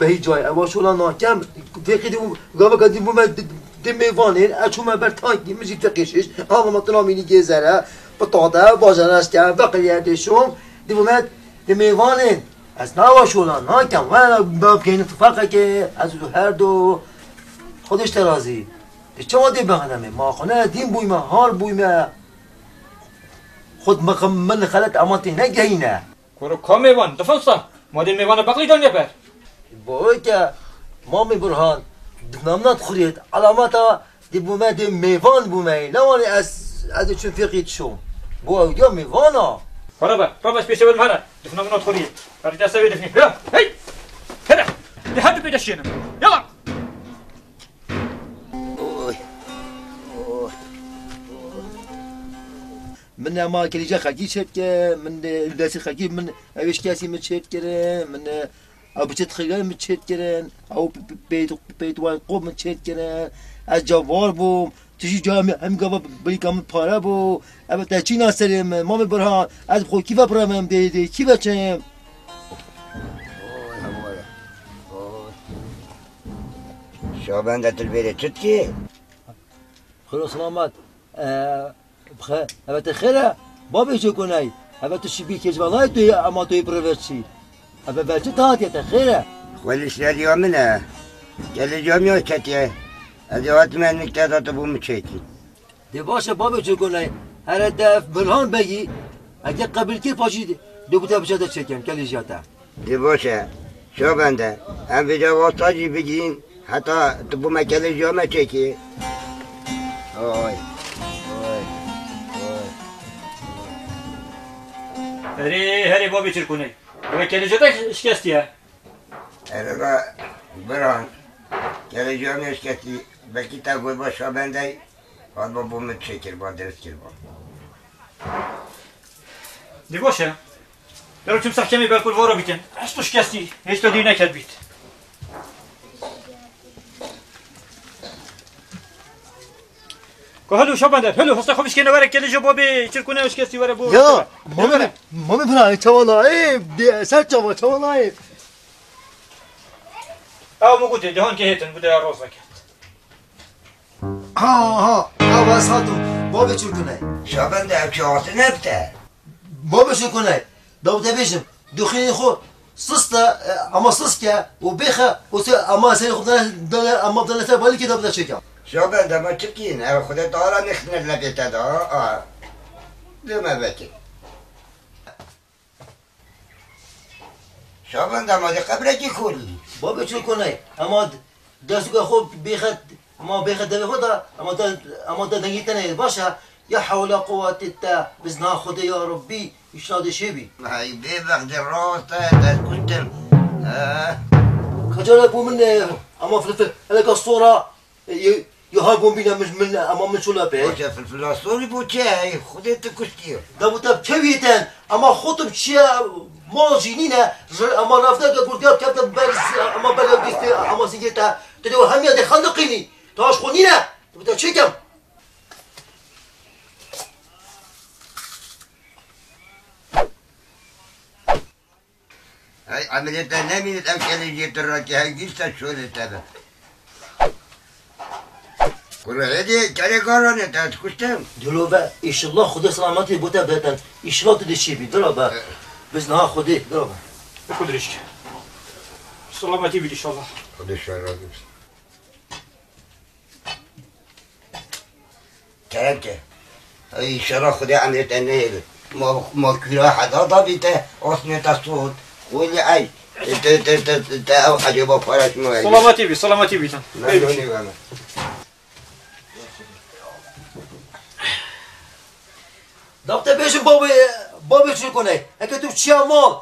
behi cay, ev şola nakem, fekî din bu, gava ka din bu me di, di mêvanên, ez çûme ber tank, min jî fekî şiş, ama ma tuna mînî gezere, pitade, bajara işte, vekiliye de şom, din bu me di mêvanên, ez nava şola nakem, wala bab keyni tifaqeke, ez û her do, Xwedê ji te razî. Tu çawa dê bexdemê? Ma xwe ne dîn bûyme, har bûyme. Xwe di min xelet ema tê negehîne. Kuro ka mêvan, difinsa. Ma dê mêvana beqlî daniye ber. Boy ke Mamê Burhan, di namna dixuriyê, elameta dê bûme dê mêvan bûme. Ne wanê ez, ez ê çim fêqî dişom. Bo ew ya mêvana. Xwe rabe, rabe, ez pêşe werim here. Difna min dixuriyê. Her dê sevê difnî. Ya, hey! Here! Dê her du pê de şiyênim. Yala! Oy. Oy. Min ema kelîca xelkî çêt ke, min, e, li destî xelkî min ew şikestî min çêt kirin, min, e, ew biçit xigan min çêt kirin, ew p-, p-, peyt, peytwan qo min çêt kirin. Ez cavar bûm, tu jî ca min, em gava birîka min pare bû. Ev te çîna serê min, Mamê Burhan, ez bi xwe kî ve pirevim, dê, dê, kî ve çim? Oy, hemara. Oy. Şabende tu li vêrê çi dikî? Xêr û selamet. E, bxe-, eve te xêr e? Babê Çêkoney. Eve tu şibî kêjvalayê tu yê, ema tu yê pirevê çî. Eve ber çi te hatiye te xêr e? Xwelî şeriya min e. Gelê camiya ketiye. Ez ê hatime nikte da tu bû min çêkî. Dê baş e babê Çêkoney, here def Burhan Begî, heke qebîl kir paşî dê ku te biçe te çêkim, kelîjiya te. Dê baş e, şabende, em vêca wasta jî bigîn, heta tu bû me kelîjiya me çêkî. Oy, oy, oy. Herê, herê babê Çêkoney. Eve kelîjiya te şikestiye. Ereba Burhan, kelîjiya me şikestî, belkî te got ba şabendey, hat ba bo min çêkir ba, dirist kir ba. Dê baş e. Gelo çim sehkemê belkul vara bîtin. Esto şikestî, hêşta dî nekerdbît. Helo Şabender, helo, hasta xwe bişkêne were kelê ji bo bê çirkûne ew şikestî were bo. Ya, mamê, mamê bira, çawa nayê, de, ser çawa, çawa nayê. Ew min gotê, cihan kê hêtin, gotê ya roz veket. Ha, ha, ew ez hatim, bavê çirkûne. Şabender, ev çi hatine bite? Bavê çirkûne, da te bêjim, duxînê xwe sist e, e, ama sist ke û bêxe û se ama serê xwe dane, dane, ama dane ser balikê da bide çêka. Şabender, ma çi kîn? Ev Xwedê Teala nextine lebê te da, a. Deme vekê. Şabender, ma di qebrekî kolî. Bavê çirkûne, ama d-, destûka xwe bêxe, ama bêxe devê xwe da, ama te, ama te dengê te neyê. Baş e, ya hewla quwetê te, bizna Xwedê ya Rabbî, îşna de şêbî. Hey, bê vextê rast e, dest kuştin. He. Kaçara bû min, e, ama fil, fil, eleka sora, e, ye, ye ha bûn bîne min, min, ama min çûna pê. Baş e, filfila sorî bû çi? Hey, Xwedê tu kuştiye. Da bû te kevî ten, ama xutim çiye, mal jî nîne, ji, ama rafte ke gurdiya kevte ber, ama ber ew dîstê, ama singê te, tu de hemiya de xandiqînî, tu aş xwe nîne, tu bû te çêkem. Hey, emirê te nemînit ev kelê jê tu rakî, hey, gîşte şolê te be. Kuro hêdî, kerê karanê te, ez kuştim. Dilo be, îşillah Xwedê selametî bo te beten. Îşillah tu dişî bî, dilo be. Biz niha Xwedê, dilo be. Xwedê rişk. Selametî bî îşallah. Xwedê şer razî bî. Kerem ke. Ey, şera Xwedê emrê te nehêle. Ma, ma kûra heda da bî te, asmê te sot. Xwelî ey. Te, te, te, te, te ew ecêba paraşma ey. Selametî bî, selametî bî tan. Memnunî be me. Dap te bêjim bavê, bavê çi koney. Heke tu çiya mal.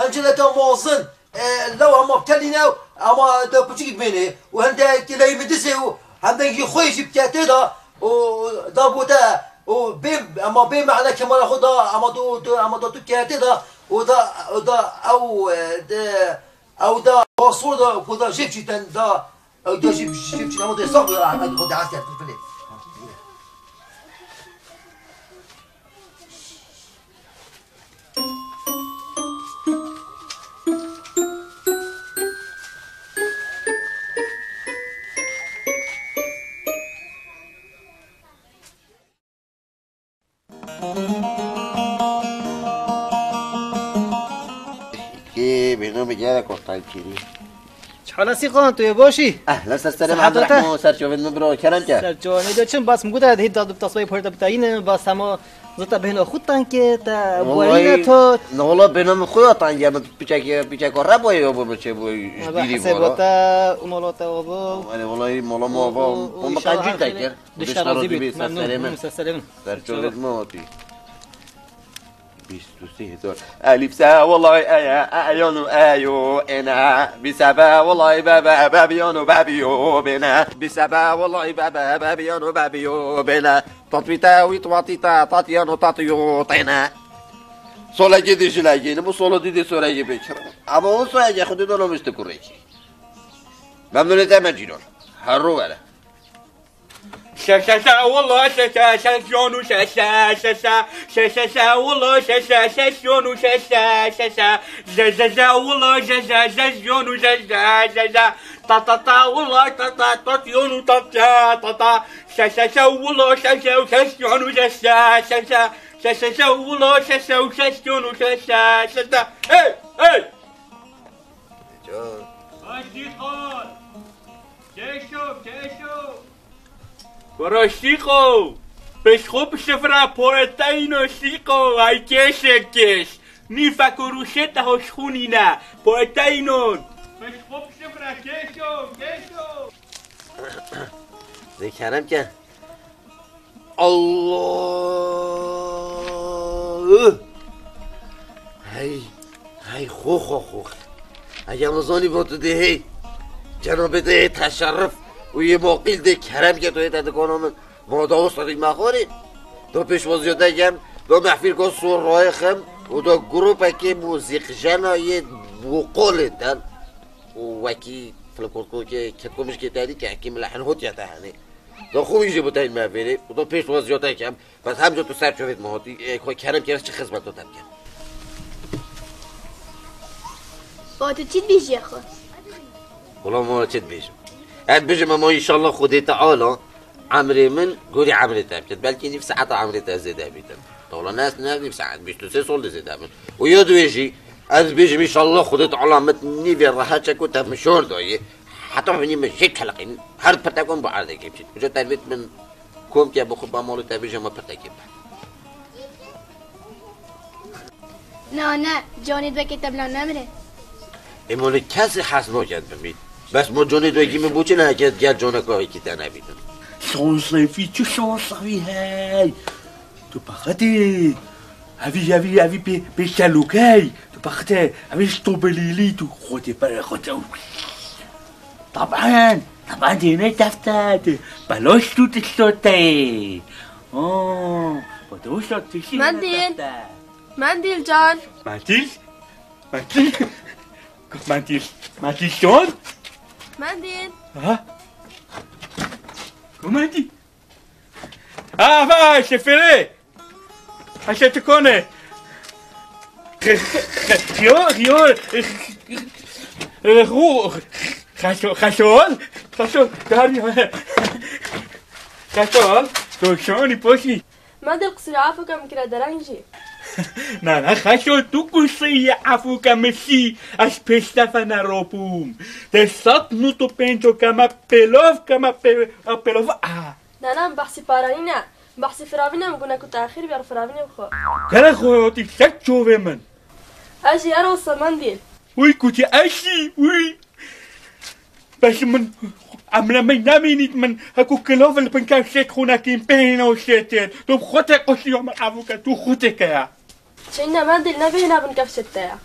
Em cileka mazin, e, lew hema telîne, hema de piçik bimêne. Û hende kileyî min dizê û hem dengî xwe jî bike tê de, û da bû te, û bê, hema bê mehne kemala xwe da, hema tu, tu, hema da tu ke tê de, û da, û da ew, e, de, ew da basor da, ku da jê çîten da, ew da jî, jî çîten, hema de sax, ew da heste filfilê. Kê bêhna min gelek ortayî kiriye. Çi hal e Sîqan, tu yê baş î? Ehlen, ser serê min, Siheta te? Rehmo, ser çavên min biro, kerem ke. Ser çavên de çim, bas min gote, hît da tasbayê pêr te bitayîne, bas hema zata bêhna xwe teng ke, te Wallahî, buayîne to. Ne wala bêhna min xwe ya teng ya, min piçek, piçek re boye ya bo min çê bo ji bîrî hesaba te, û mala te ava. Wallahî, wallahî, mala me ava. Û, û, û, û min inşallah qencî her te xêr. Kir. Dişte razî bît, memnun, memnun, ser serê min. Ser çavên min hatî. Bîst û sê hezar. Elîf se welay eye, eyan û eyo êne. Bî se be welay bebe, bebiyan û bebiyo bêne. Bî se be welay bebe, bebiyan û bebiyo bêne. Tatwîte, wît watîte, tatiyan û tatiyo têne. Solekê dî jilekê, nimu solo dî dî sorekê pêçir. Ama o soyekê xwedî dolamişti kurekî. Memnunê te me cîran. Her ro were. Şe, şe, şe, wala, şe, şe, şe, şonu, şe, şe, şe, şe. Şe, şe, şe, wala, şe, şe, şe, şonu, şe, şe, şe, şe. Je, je, je, wala, je, je, je, şonu, je, je, je, je. Ta, ta, ta, wala, ta, ta, ta, şonu, ta, ta, ta, ta. Şe, şe, şe, wala, şe, şe, şe, şonu, şe, şe, şe, şe. Şe, şe, şe, wala, şe, şe, şe, şonu, şe, şe, şe, şe. Hey, hey! Can. Ay Şîqan! Keşo, keşo! Wara Şîqo! Pêşxo bi şifra poetayno Şîqo, ay kêşe kêş! Nî fek û rûşê te hoşxûnî ne, poetaynon! Pêşxo bi şifra keşo, keşo! Zê kerem ke. Allah! Hey, hey, xo, xo, xo. Eger min zanî bo tu dê hey. Cenabê te yê teşerruf û yê maqîl dê kerem ke tu yê te dikana min. Ma da wisa dî me xwarî. Da pêşwazîya te kem, da mehfîl ka sor rayê xem û da grûpekê muzîkjena yê boqolê ten. Û wekî filmkortko ke ketko mişkê te dî ke hekî min lehin hotiya te henê. Da xwe wî jî bû teyn me vêrê. Û da pêş wa ziyade kem. Bes hemca tu ser çavêt me hatî. Ê, xwe kerem kere çi xizmet tu te bikim. Ba tu çi dibêjî xwe? Wala ma çi dibêjim? Ez dibêjim ama înşallah Xwedê Teala emrê min gorî emrê te bikin. Belkî nîv saeta emrê te zêde bîtin. Tawla ne ez ne nîv saet, bîst û sê sal de zêde bin. Û ya duwê jî, ez dibêjim înşallah Xwedê Teala min nîvê rehet çek û te min şor dayê. Heta hûnî min jê çeleqîn, her pirtekon bi erdê kêm çît. Uca te vêt min kom ke bi xwe ba malê te bêje ma pirtekê be. Na, ne, canê wekê te bila nemire. Ê malê kesê hez naket bimît. Bes ma canê wekî min bo çi neheket gel caneka wekî te nebîtin. Şansevî, çi şansevî hey! Tu pexetê. Evî, evî, evî pê, pê şelokey. Tu pexetê, evî stobelîlî, tu xwedê pere xwedê. Taban, taban dêne defte, tu beloş tu tiştotey. Oo, bu da usta tişi Mendil. Defte. Mendil can. Mendil? Mendil? Mendil. Mendil can? Mendil. Ha? Mendil. Ah, va, şefere. Aşağı tıkone. Yo, yo. Ru. Xaşol, xaşol. Xaşol. Dar ya. Xaşol. Tokşoni poşi. Mendil qisî afûka min kire dereng jî. Na, na, xaşol tu qisî afûka min şî. Ez pêştefe neropûm. Te sat nût û pênc o keme pêlov, keme pê-, pêlov. Ah. Na, na, min behsî paranî ne. Behsî firavî ne, min gune ku te axir biyar firavînê bixwe. Gere xwe hatî ser çovê min. Ez jî ero semendî. Wî kutî ez jî, wî. Bes min emre min nemînît min. Heku kilov li bin kevşet xunekîn pêno şetir. Tu xwe te quşiyo min evuke, tu xwe te keye. Çênîna Mendil ne bêhna bin kevşet te ya.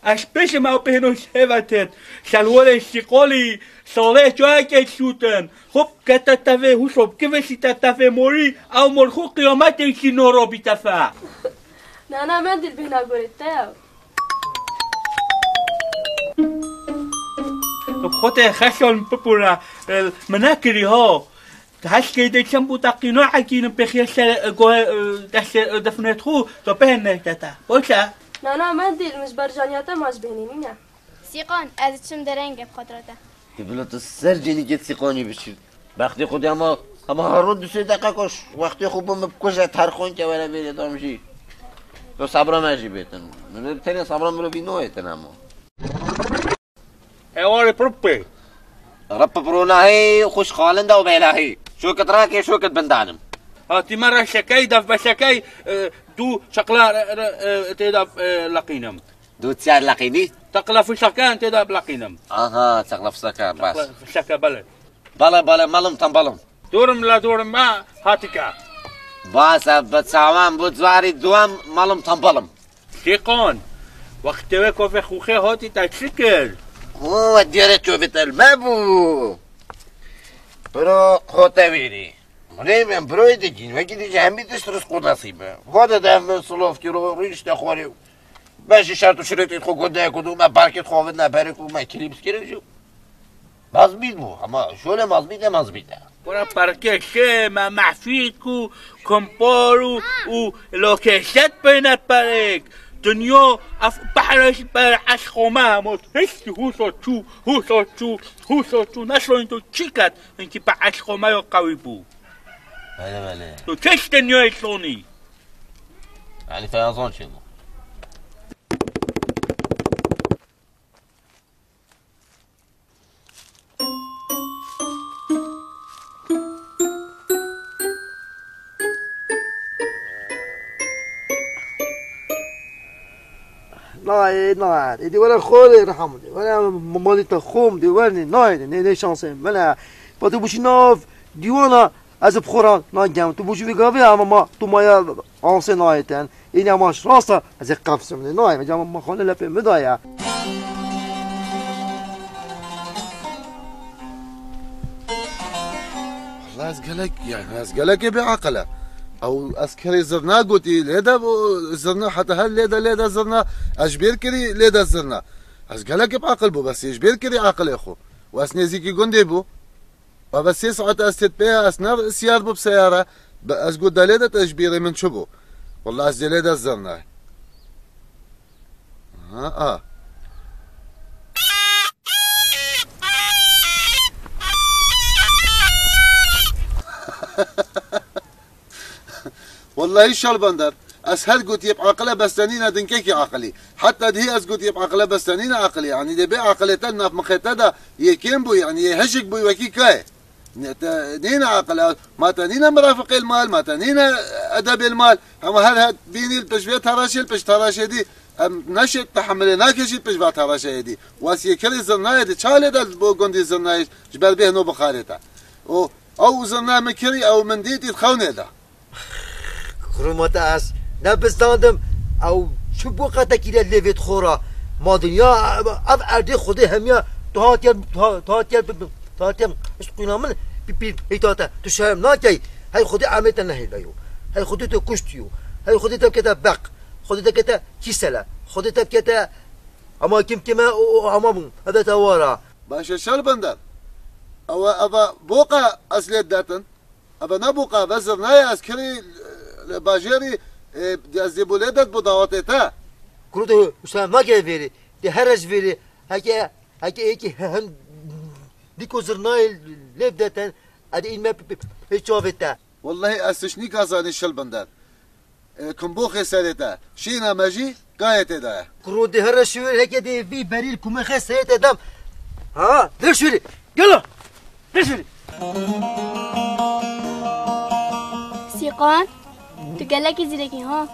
Ez pêşim ew pêno şevetet. Şelwelê şiqolî, salê çoyekê şûtin. Xop kete tevê hûşo, kivêsî te tevê morî, ew mor xwe qiyametê jî noro bî tefe. Nana Mendil bêhna gorê te ya. Tu xwe te xeşan bipûre, e, min nekirî ha. Tu heşkê de çend bû te qîno ekînin pêxiye ser, e, gohe, e, destê, e, defnet xwe, tu pê neyte te. Boş e. Nana Mendil, min ji ber caniya te ma ji bêhnê nîne. Sîqan, ez diçim derengê bi xatirê te. Dê bila tu ser cênîkê Sîqanî bişî. Bextê xwe dê hema, hema her roj du sê deqe koş. Wextê xwe bo min bikuje, terxon ke were vêrê dam jî. Tu sebra me jî bêtin. Min tenê sebra mirovî noyêtin hema. Ewarê pirpê. Rip bi ronahî, xweş xalinde û bêlahî. Şokit rakê, şokit bindanim. Hatî me reşekey, def beşekey, e, du çeqla, e, e, têda, e, leqînim. Du çar leqînî? Teqla fişekan têda leqînim. Aha, teqla fişekan, baş. Teqla fişeke, belê. Belê, belê, melum tam belum. Durim la durim me hatike. Baş e, bi çawan bu cuarî duwem melum tam belum. Sîqon, wextê we kovê xuxê hatî te çi kir? Ho, diyare çovê te me bû. Biro, hote vêrî. Rê min biroyê dikîn, wekî dî ji hemî tişt rizq û nesîb e. Vade de ev min silav kiro, rîşte xwarê. Beşî şert û şirêtê xwe gundeyek û dû me berkêt xwe vin ne berê ku me kilîps kirin jî. Mezbît bû, hema şolê mezbît e, mezbît e. Were perkê şê me mehfît ku kompor û, û lokêşet pêne perêk. Dinya ev behre ji ber eşqo me hemo hiç hûso çû, hûso çû, hûso çû. Neşoyîn tu çi ket, hinkî pe eşqo me yo qewî bû. Belê, belê. Tu çi ji dinyayê sonî? Elî Feyazan çêbû. Nayê, nayê. Êdî were xorê rehem dê. Were malî te xom dê. Wernê nayê dê. Nê, nê şansê min e. Ba tu bûşî nav dîwana. Ez bi xwe re nagem. Tu bû jî vê gavê ama ma tu maya ansê nayê ten. Ênî ama ji rasta ez ê qefsim lê nayê. Vêca ma xane lepê min daye. Wala ez gelek, yani ez gelekê bêaqil e. Ew ez kerê zirna gotî, lê de bu zirna, heta her lê de, lê de zirna, ez ji bêr kirî, lê de zirna. Ez gelekê bi aqil bû, bes ê ji bêr kirî aqilê xwe. Û ez nêzîkî gundê bû. Baba, sê saet ez têt pê, ez ne siyar bû bi seyara. Be, ez got delê de te ji bîrê min çi bû? Walla ez delê de zirna. Ha, a. Wellahî Şalbender, ez her gotiye bi aqile bestenîne dinkekî aqilî. Heta dihî ez gotiye bi aqile bestenîne aqilî. Yanî dê bê aqilê te nav mixê te de yê kêm bû, yanî yê hişik bû wekî kayê. Ne te nîne aqil, ma te nîne mirafiqê li mal, ma te nîne edebê li mal. Hema her het bînî li pişt vê teraşê, li pişt teraşê dî. Em neşê tehemilê nake jî pişt va teraşeyê dî. Wasiyê kirî zirnayê dî, çalê de bo gundî zirnayê ji ber bêhno bixarê te. O, ew zirna min kirî, ew min dîtî di xewnê de. Kurmata ez nebistandim. Ew çi bo qetekî de lêvê dixora. Ma dinya ev erdê Xwedê hemiya tu hatiye, tu ha-, tu hatiye, tu hatiye ji qûna min pî, pî, pîta te. Tu şerm nakey. Hey Xwedê emê te nehêleyo. Hey Xwedê te kuştiyo. Hey Xwedê te kete beq. Xwedê te kete kîsele. Xwedê te kete ama kim kime o, o ama bûn. Hede te wara. Baş e Şalbender. Ew e, ev e boqa ez lê detin. Eve ne boqa, eve zirna ye, ez kirî li bajêrî, e, ez dê bo lê det bo dawetê te. Kuro de wisa nake vêrê, de here ji vêrê, heke, heke êkî hin dîko zirnayê lê bideten, ez dê înme pê, pê, pê çavê te. Wellahî ez tişt nîka zanî Şilbinder. E, Kimboxê serê te, şîna me jî kayê tê de ye. Kuro de here şiwêr heke dê vî berî li kumexê serê te dem. Ha, de şûrê. Gelo! Bişirî. Sîqan, tu gelekî zîrekî ha?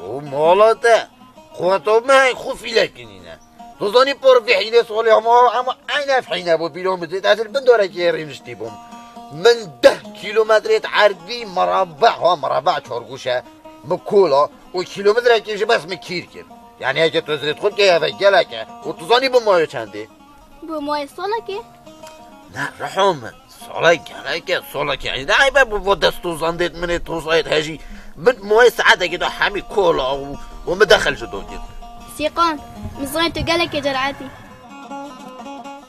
O mala te, xwe to me hey xwe fîlekî nîne. Tu zanî por vê hînê solê hema, hema eyn ev hîne bû bîro min zêde, ez li bin dorekê rîniştî bûm. Min deh kîlometrê erdî merabeh, ha merabeh çargûş e, min kola û kîlometrekê jî bes min kîr kir. Yanî heke tu zirêt xwe bikey eve gelek e û tu zanî bi mayê çendê? Bi mayê salekê? Ne, riho min. Salek, gelek e, salek e. Yanî ne eyb e bi vo dest û zandêt min ê tozayêt hejî. Min mayê saetekê de hemî kola û, û min dexil ji do kir. Sîqan, min zanî tu gelekê cer'etî.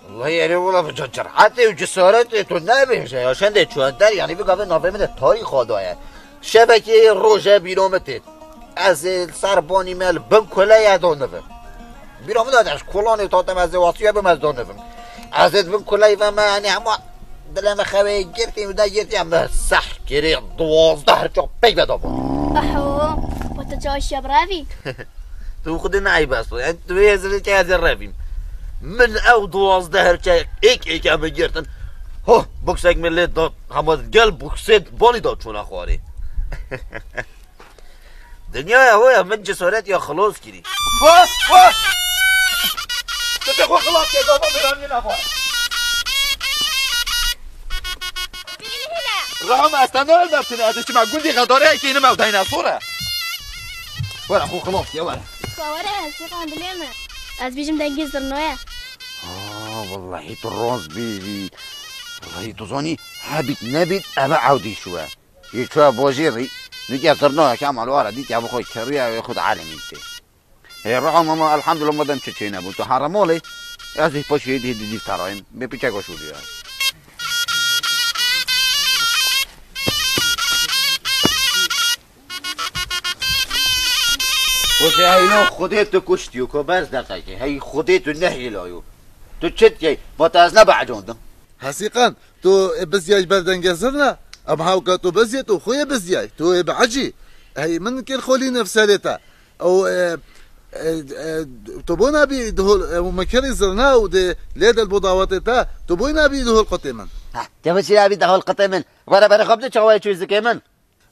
Wellahî erê wela bi ce-, cer'etê û cesaretê tu nebêje ya. Şendê çûye der, yanî bi gavê navê min de tarîxa daye. Şevekê roj e bîro min têt. Ez ê li ser banî me li bin kuleyê de nivim. Bîra min de ez kolanê tatim, ez ê wasiye bim, ez de nivim. Ez ê di bin kuleyê ve me, yanî hema dilê me xewê girtî û de girtî, em me seh kirê duwazdeh riça peyve de bû. Aho, we tu çawa şiya birevî? Tu xwedê neeyb esto, yanî tu vê hezirê ke ez ê revîm. Min ew duwazdeh riça êk êk em girtin. Ho, buksek min lê da, hema gel buksê banî da çûna xwarê. Dinyaya ho ya min cesaret ya xilos kirî. Ho, ho! Tu te xwe xilas kir, baba, min anî nexwe. Rehme, ez te ne elbetine, ez çima gundî xedareyekî ne me dayna sore. Were, xwe xilas kir, were. Were, Sîqan dilê min. Ez bêjim dengê zirnoye. Ha, wellahî tu rast bêjî. Wellahî tu zanî, hebît nebît, eve ewdî şû e. Yê çûye bajêrî, nûke zirnayeke ema li wara dîtiye bi xwe kiriye wê xwe di alemî tê. Hê riha mama, elhamdulillah, madem çi çênebû, tu here malê, ez ê paşê dî dî dî terayim, bê piçek şûdiye. Wextê heylo Xwedê tu kuştiyo, ku berz deqekê, hey Xwedê tu nehêlayo. Tu çi dikey, ma te ez nebehecandim. Hesîqan, tu, e, bizyay ji ber dengê zirna? Em hawka tu bizyê, tu xwe yê bizyay. Tu ê biecî. Hey, min kir xolî nefserê te. Ew, e, e, e, tu bona bî dihol, e, me kirî zirna û dê lê del bo dawetê te. Tu boyna bî dihol qutê min. Ha, te çira bî dihol qutê min. Were, were, xwe bide çawayê çû zikê min.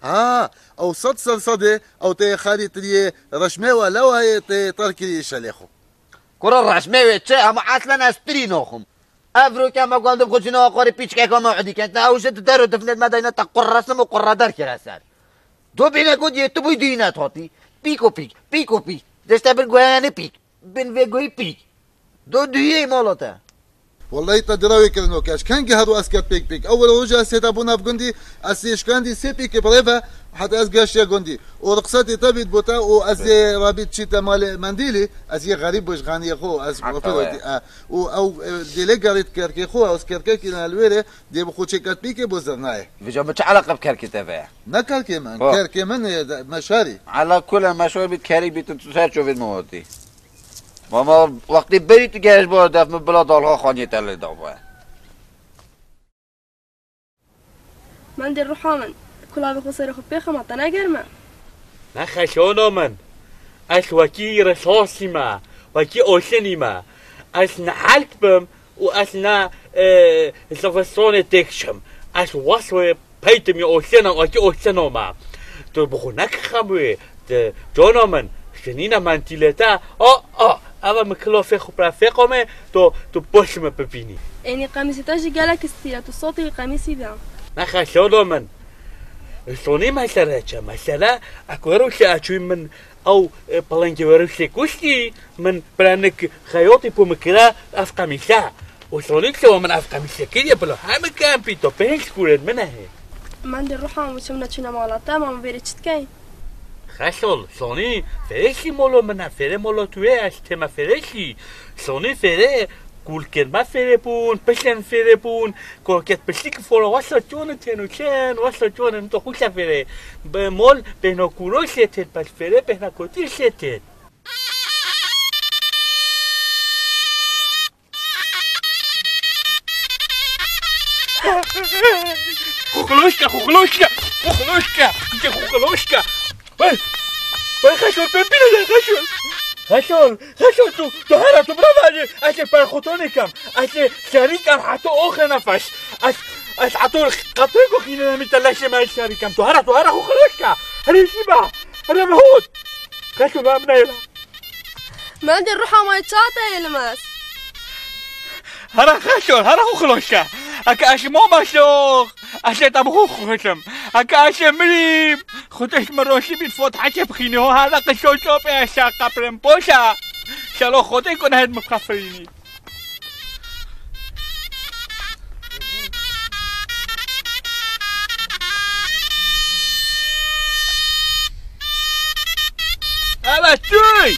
Ha, ew sed ser sedê, ew tê xerîtiriyê reşmê we lewayê tê terkiriyê şelê xwe. Kura reşmê wê çi? Hema eslen ez tirî naxwim. Ev roke me guandim xwe cina xwarê pîçkeka me edî ket. Ne ew ji di der û difnet me dayne te qurresim û qurreder kire ser. Do bîne got yê tu bûy dîne tatî. Pîk û pîk, pîk û pîk. Dişte bin guheyê ne pîk. Bin vê guhî pîk. Do duyê mala te. Wellahî te dirawê kirin o keç. Kengî her û ez ket pêk pêk. Ewil roja ez hêta bû nav gundî, ez sê şikandî sê pêkê bi rê ve, heta ez geştiye gundî. Û rixsetê te bît bo te û ez ê rabît çîte malê mendîlî, ez yê xerîb bû ji xaniyê xwe, ez Heta mafir we. Dî, e, û ew, e, dê lê gerît kerkê xwe, ez kerkekî ne li wê rê, dê bi xwe çêket pêkê bo zirnayê. Vêca bi çi eleqe bi kerkê te ve ye? Ne kerkê min, Ho. Kerkê min ê de, meşarî. Ela kule meşar bît, kerî bît, tu ser çovên min hatî. Mama, wextê berî tu gehişt bo def min bila dalha xaniyê te lê dabe. Mendê ruha min, kulavê xwe serê xwe pêxema te ne germ e? Ne xeşona min. Ez wekî risasî me, wekî oşinî me. Ez ne helk bim û ez ne, e, zivistone têkişim. Ez weswê peytim ya oşina, wekî oşina me. Tu bi xwe neke xem wê, tu cona min, şinîne mentîlê te. A, a, eva min kilofê xwe pira fêqome, tu, tu poşt min bibînî. Ênî qemîsê te jî gelek stîl e, tu sotî qemîsî de. Ne xeşona min. Sonî mesele çi? Mesele, ek wero şi açûy min ew, e, pelengê wero şi kuştî, min piranik xeyotî pû min kira ev qemîse. Û sonî şewa min ev qemîse kiriye bilo. Hemi kempî to pênc kurên min e. Mendê ruha min çim neçûne mala te, ma min vêrê çi dikey? Xeşol, sonî fêrê şî molo min e, fêrê molo tu yê ez tême fêrê şî. Sonî fêrê kulkên me fêrê bûn, pişên fêrê bûn. Koket piştî ki fora wasa çon tên û çen, wasa çon in to xwişa fêrê. Bi mol pêhno kuro şê tên, pes fêrê pêhna kotî şê tên. Xuxuloşka, xuxuloşka, xuxuloşka, xuxuloşka. Vay, vay, xeşol, pê pîle de xeşol. Xeşol, xeşol, tu, tu hera tu bira vajî. Ez ê perxotonê kem. Ez ê şerî kem heta oxe nefes. Ez, ez heta qatê ku xînê min te leşê me şerî kem. Tu hera, tu hera xuxuloşka. Herê jî ba. Herê me hot. Xeşol, ba min neyla. Mendê ruha me çate yê li me. Hera xeşol, hera xuxuloşka. Eke ez ji mama şox, ez ê te bi xwe xweşim. Eke ez ê mirîm, xwe te ji min roşî bît fot heke bixînî ho, hera qişo çopê ez şa qeprim poşa. Şelo xotê ku nehêt min bixefirînî. Eve çûy!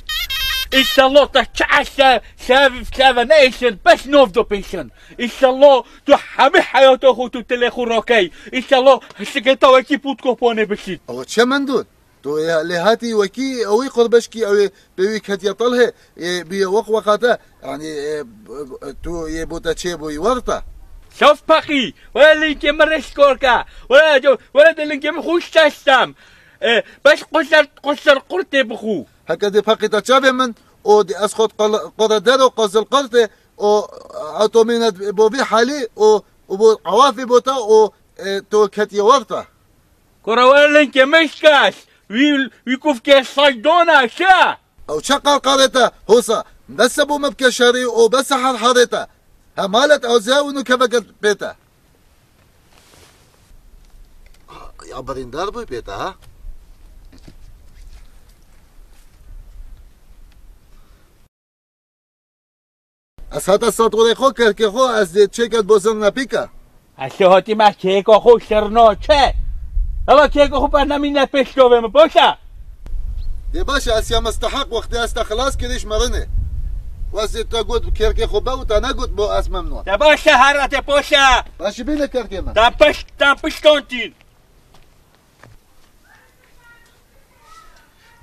Înşallah te çi eşe, şev, şeve neêşin, beş nov do pêşin. Înşallah tu hemî heyata xwe tu tilê xwe rokey. Înşallah hişike te wekî pût koponê bişît. Ew çemendûn? Tu yê lê hatî wekî ewî qurbeşkî ew ê pê wî ketiye telhê, ê bûye weq weqate, yanî, ê, tu yê bo te çê bûyî werta. Şef peqî, were lingê min reş korka, were, were de lingê min xûş çeştem. Ê, beş qusir, qusir qurtê bixû. Heke dê peqî te çavê min, o dê ez xwe qal-, qore dero qazil qurtê, o etomîne bo vî halî, o, o bo awafî bo te, o, ê, tu ketiye werta. Kura were lingê min şikaş, wî, wî kufkê saydona şa. Ew çi qarqarê te, hosa, bese bo me bike şerî û bese herherê te. Hemalet ew zewin û keveke pê te. Ya birîndar bû pê te, ha? Ez heta satorê xwe, kerkê xwe, ez dê çêket bo zirna pîka. Ez şê hatî me kêka xwe şirna çe. Eva kêka xwe per nemîne pêş çavê min, baş e? Dê baş e, ez ya misteheq wextê ez te xilas kirî ji merinê. Û ez dê te got kêrkê xwe be û te negot bo ez memnûn. De baş e, here tê baş e. Baş e bîne kêrkê min. Te pişt, te piştantîn.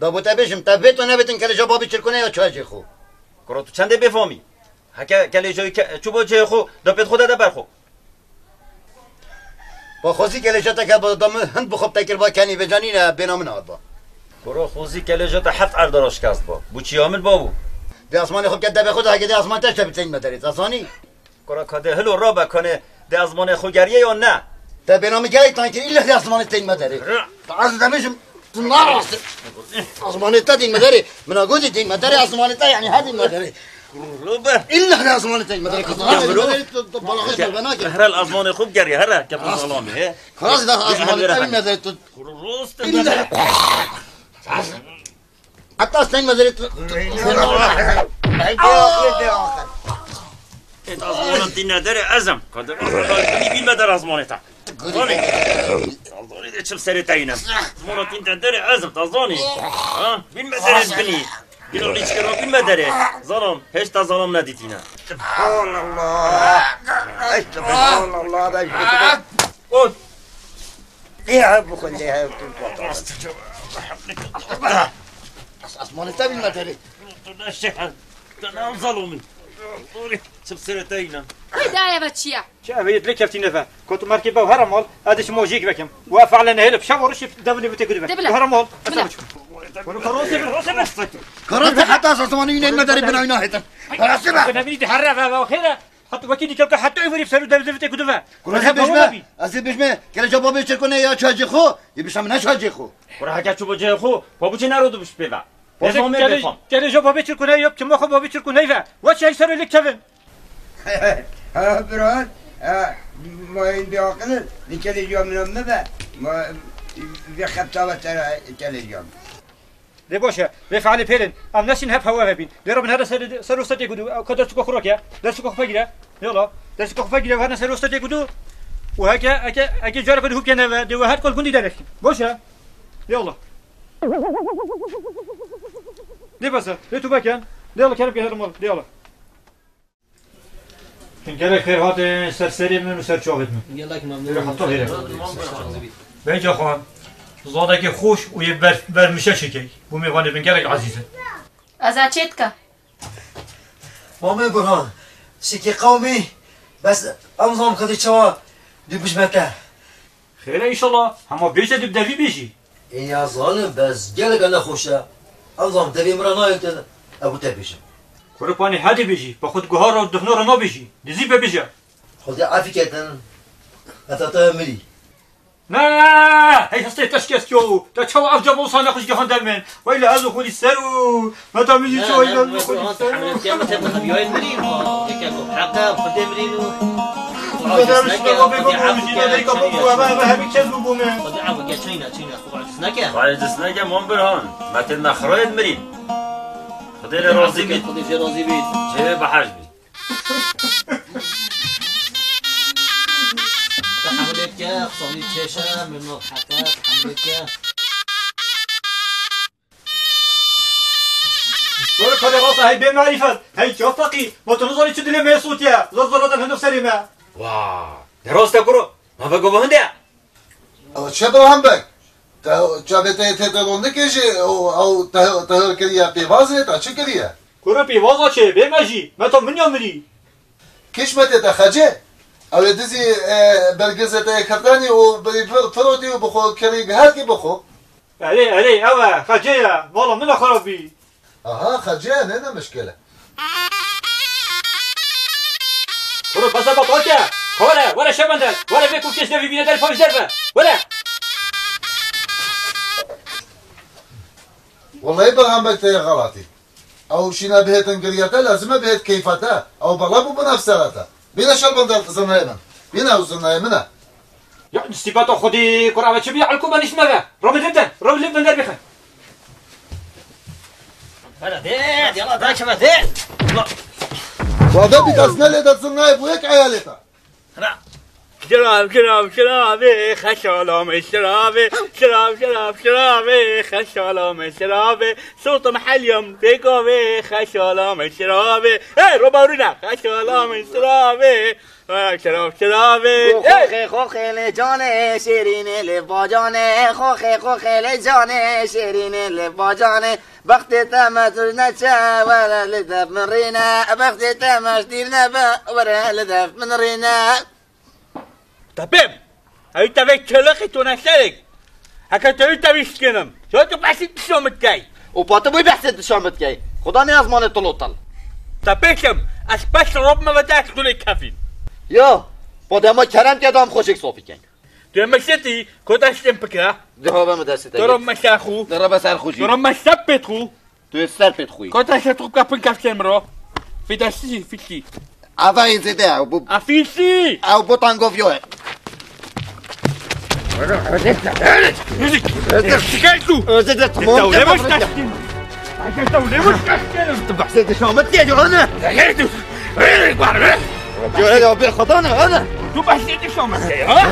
Da bo te bêjim, te bêt û nebêtin kelêja babî çirkûne ya çayê xwe. Kuro tu çendê bêfam î? Heke kelêjayî ke-, çû bo cihê xwe, da pêt xwe de de ber xwe. Ba xwezî kelêja te ke ba da min hind bi xwe te kir ba kenî vêca nîne bêna min hat ba. Kuro xwezî kelêja te heft erdara şikest ba. Bû çiya min babû. Dê asmanê xwe ke debê xwe de heke dê asman te şte bi tên me derê. Te zanî? Kura ka dê hilo rabe kanê dê azmanê xo geriye ya ne? Te bêna min gerek tan kir, illa dê azmanê tên me derê. Rı. Ta ez demêjim, tu narast. Azmanê te tên me derê. Mina gotî tên me derê, azmanê te yani her tên me derê. Rı be. Illa dê azmanê tên me derê. Kazan Ya, azmanê bro. Derê, tu, tu balaxış Ya, bana ki. Herhal azmanê xo geriye, herhal ke bu Rast. Salami, he? Kaz da Ya, azmanê herhal. Tên me derê tu. Rı, rı, Illa. Hatta sen me derê tu. Ay, ay, ay, ay. Ê, ta zimanê tîne derê ez im. Ka de bîn me der zimanê te. Zanî? Zanî de çim serê te yîne. Zimanê tîne derê ez im, ta zanî? Ha? Bîn me derê binî. Bîn o lîçkera bîn me derê. Zalam, hêşta zalam nedîtîne. Subhanallah. Ey, subhanallah, ben Ot. Lê hev bixwe, lê hev tu. As-, asmanê te bîn me derê. Tu ne şeher. Tu ne zalomin. Çim serê te yîne. Hey, dayê ve çi ye? Çi ev ê dilê keftî neve? Ko tu merkê bew here mal, ez dê şimo jêk vekim. Wa fe'le nehêlib, şev û rişî devlê bitê ku dibe. De bila. Here mal. Bila. Wano ka rosê bin, rosê bin. Karate heta sasamanî yine me derê bina yine hetin. Karate be. Ne bilî de herre ve ve xêre. Heta wekî dîke ke heta ev rîf seru devlê bitê ku dibe. Kurasê bejme. Ez ê bejme. Kere cevabê çirkone ya çaycê xo, yê bişem ne çaycê xo. Kura heke çû bo cihê xo, xwe biçî nero du biş pê ve. Bêfam ê bêfam. Kere jî babê çirkûney yok, çima xwe babê çirkûney ve? Weş hey ser li kevin. Ha, bira, ha, ma indi akılın, li kele jî min me be, ma, vê xebta ve tera kele jî. Lê baş e, vê fealê pêrin, em neşin hep hewa vebîn. Lê Rabbin here ser, ser ustatê gudu, ka dersuka xurok ya, dersuka xwe gire, yola, dersuka xwe gire, herne ser ustatê gudu, û heke, heke, heke cara gudu hûp kene ve, dê we her kol gundî derexin. Baş e, yola. Lê bes e. Lê tu beken. Lê Allah kerem ke herim al. Lê Allah. Gelek xêr hatin ser serê min û ser çavêt min. Gelek memnun. Lê heta hêre. Bence xan, zadekê xweş û yê ber-, bermişe çêkey. Bû mêvanê min gelek ezîz e. Ez ê çê dike. Mamê Burhan, sikê qewmî, bes em zam xedî çawa dû bijmete. Xêr e înşallah, hema bêje dû bi devî bêjî. Ê ya zalim, bes gelek e nexweş e. Em zam devê min re nayêtin, ez bo te bêjim. Kuro panî hedê bêjî, bi xwe di guha re û difna re nabêjî. Dizî bibêje. Xwedê efî ketin, heta te mirî. Ne, hey hestê te şikestiyo, te çawa ev cevab wisa nexweş gihan der min. Weyle ez û xwedî ser û, meta min jî çawa weyle ez û xwedî ser û. Hemle diye mete bana bir yayın vereyim. Tek bu. Hakkı, Xwedê mirîn û. Xwedê mirîn û, bêgo bû, mijî ne deyka bû, bû, eve, eve hemî kes bû, bû min. Xwedê ev geçeyne, çeyne, xwe aciz neke. Xwe aciz neke, Mam Birhan. Me tê nexrayên mirîn. Xwedê lê razî bît. Xwedê jê razî bît. Jê behecî bît. Tehemûlê ke, xwedî çêşe, min no hete, tehemûlê ke. Were kadê rasta hey bê marîfet, hey çav feqî, ma tu nizanî çi dilê me sotiye, zor zor zaten hindo serê me. Wa, ne rast e kuro, ma ve gova hinde. Ew çi Birhan Beg? Te çavê te tê te rondikê jî, ew, ew te, te hir kiriye pêvazê, te çi kiriye? Kuro pêvaza çê, bê me jî, me to min ya mirî. Kişmetê te xecê? Ew ê dizî, e, bergizê te yê kirdanî û birî fir-, firotî û bi xwe kirî giherkî bi xwe. Erê, erê, ew e, xecê ye, mala min e xirabî. Aha, xecê ye, ne ne mişkil e. Kuro, basa bak, oke. Were, were şebender, were vê ku kes devî bîne der, pavîz derve. Were. Wellahî Birhan Beg te yê xelatî. Ew şîne bihêtin giriyete, lazim e bihêt keyfete. Ew bela bû bin efserete. Bîne şer bin der zirneyê min. Bîne ew zirneyê min e. Ya, sîbeta Xwedê, kur eve çi bî, elko benîş me ve. Robê lê bin, robê lê bin der bixin. Hele de, yala da çime de. Wa be bî dest ne lê de zirneyê bû yek eyalê te. Şirab, şirab, şirabê, xeşala me şirabê. Şirab, şirab, şirabê, xeşala me şirabê. Sotim heliyam pêkavê, xeşala me şirabê. Hey, robarûna, xeşala me şirabê. Hey, şirab, şirabê. Hey! Xoxê, xoxê lê canê, şêrînê lê bacanê. Xoxê, xoxê lê canê, şêrînê lê bacanê. Bextê te mezûr neçe, were li def min rîne. Bextê te meşdîr nebe, were li def min rîne. Tapêm, ew te vê kelixê tu neşerek. Heke tu wî te vî şikênim. Çawa tu behsî dişa min dikey? Û pa tu bûyî behsê dişa min dikey. Xuda ne ezmanê tu lotal. Tapêşim, ez pes rob me ve te ez tu lê kefîn. Ya, pa dema kerem ke dam xweşik sofî key. Tu yê meşetî, ku destên bike. Di hava min destê te. Tu ro meşa xû. Di rebe ser xû jî. Tu ro meşa pêt xû. Tu yê ser pêt xû. Ku destê tu kapin kefçên min ro. Fî destî, fîşî. Ava yê zêde ew bû. A fîşî. Ew bû tangovyo ye. Şikayet tu. Özür dilerim. Tewlê baş kaçtın. Tewlê baş kaçtın. Tu bahsedê şamet diye canı. Gel tu. Gel, gel, gel. Göre ya bir kadın ana. Tu behsê dişa me keye ha?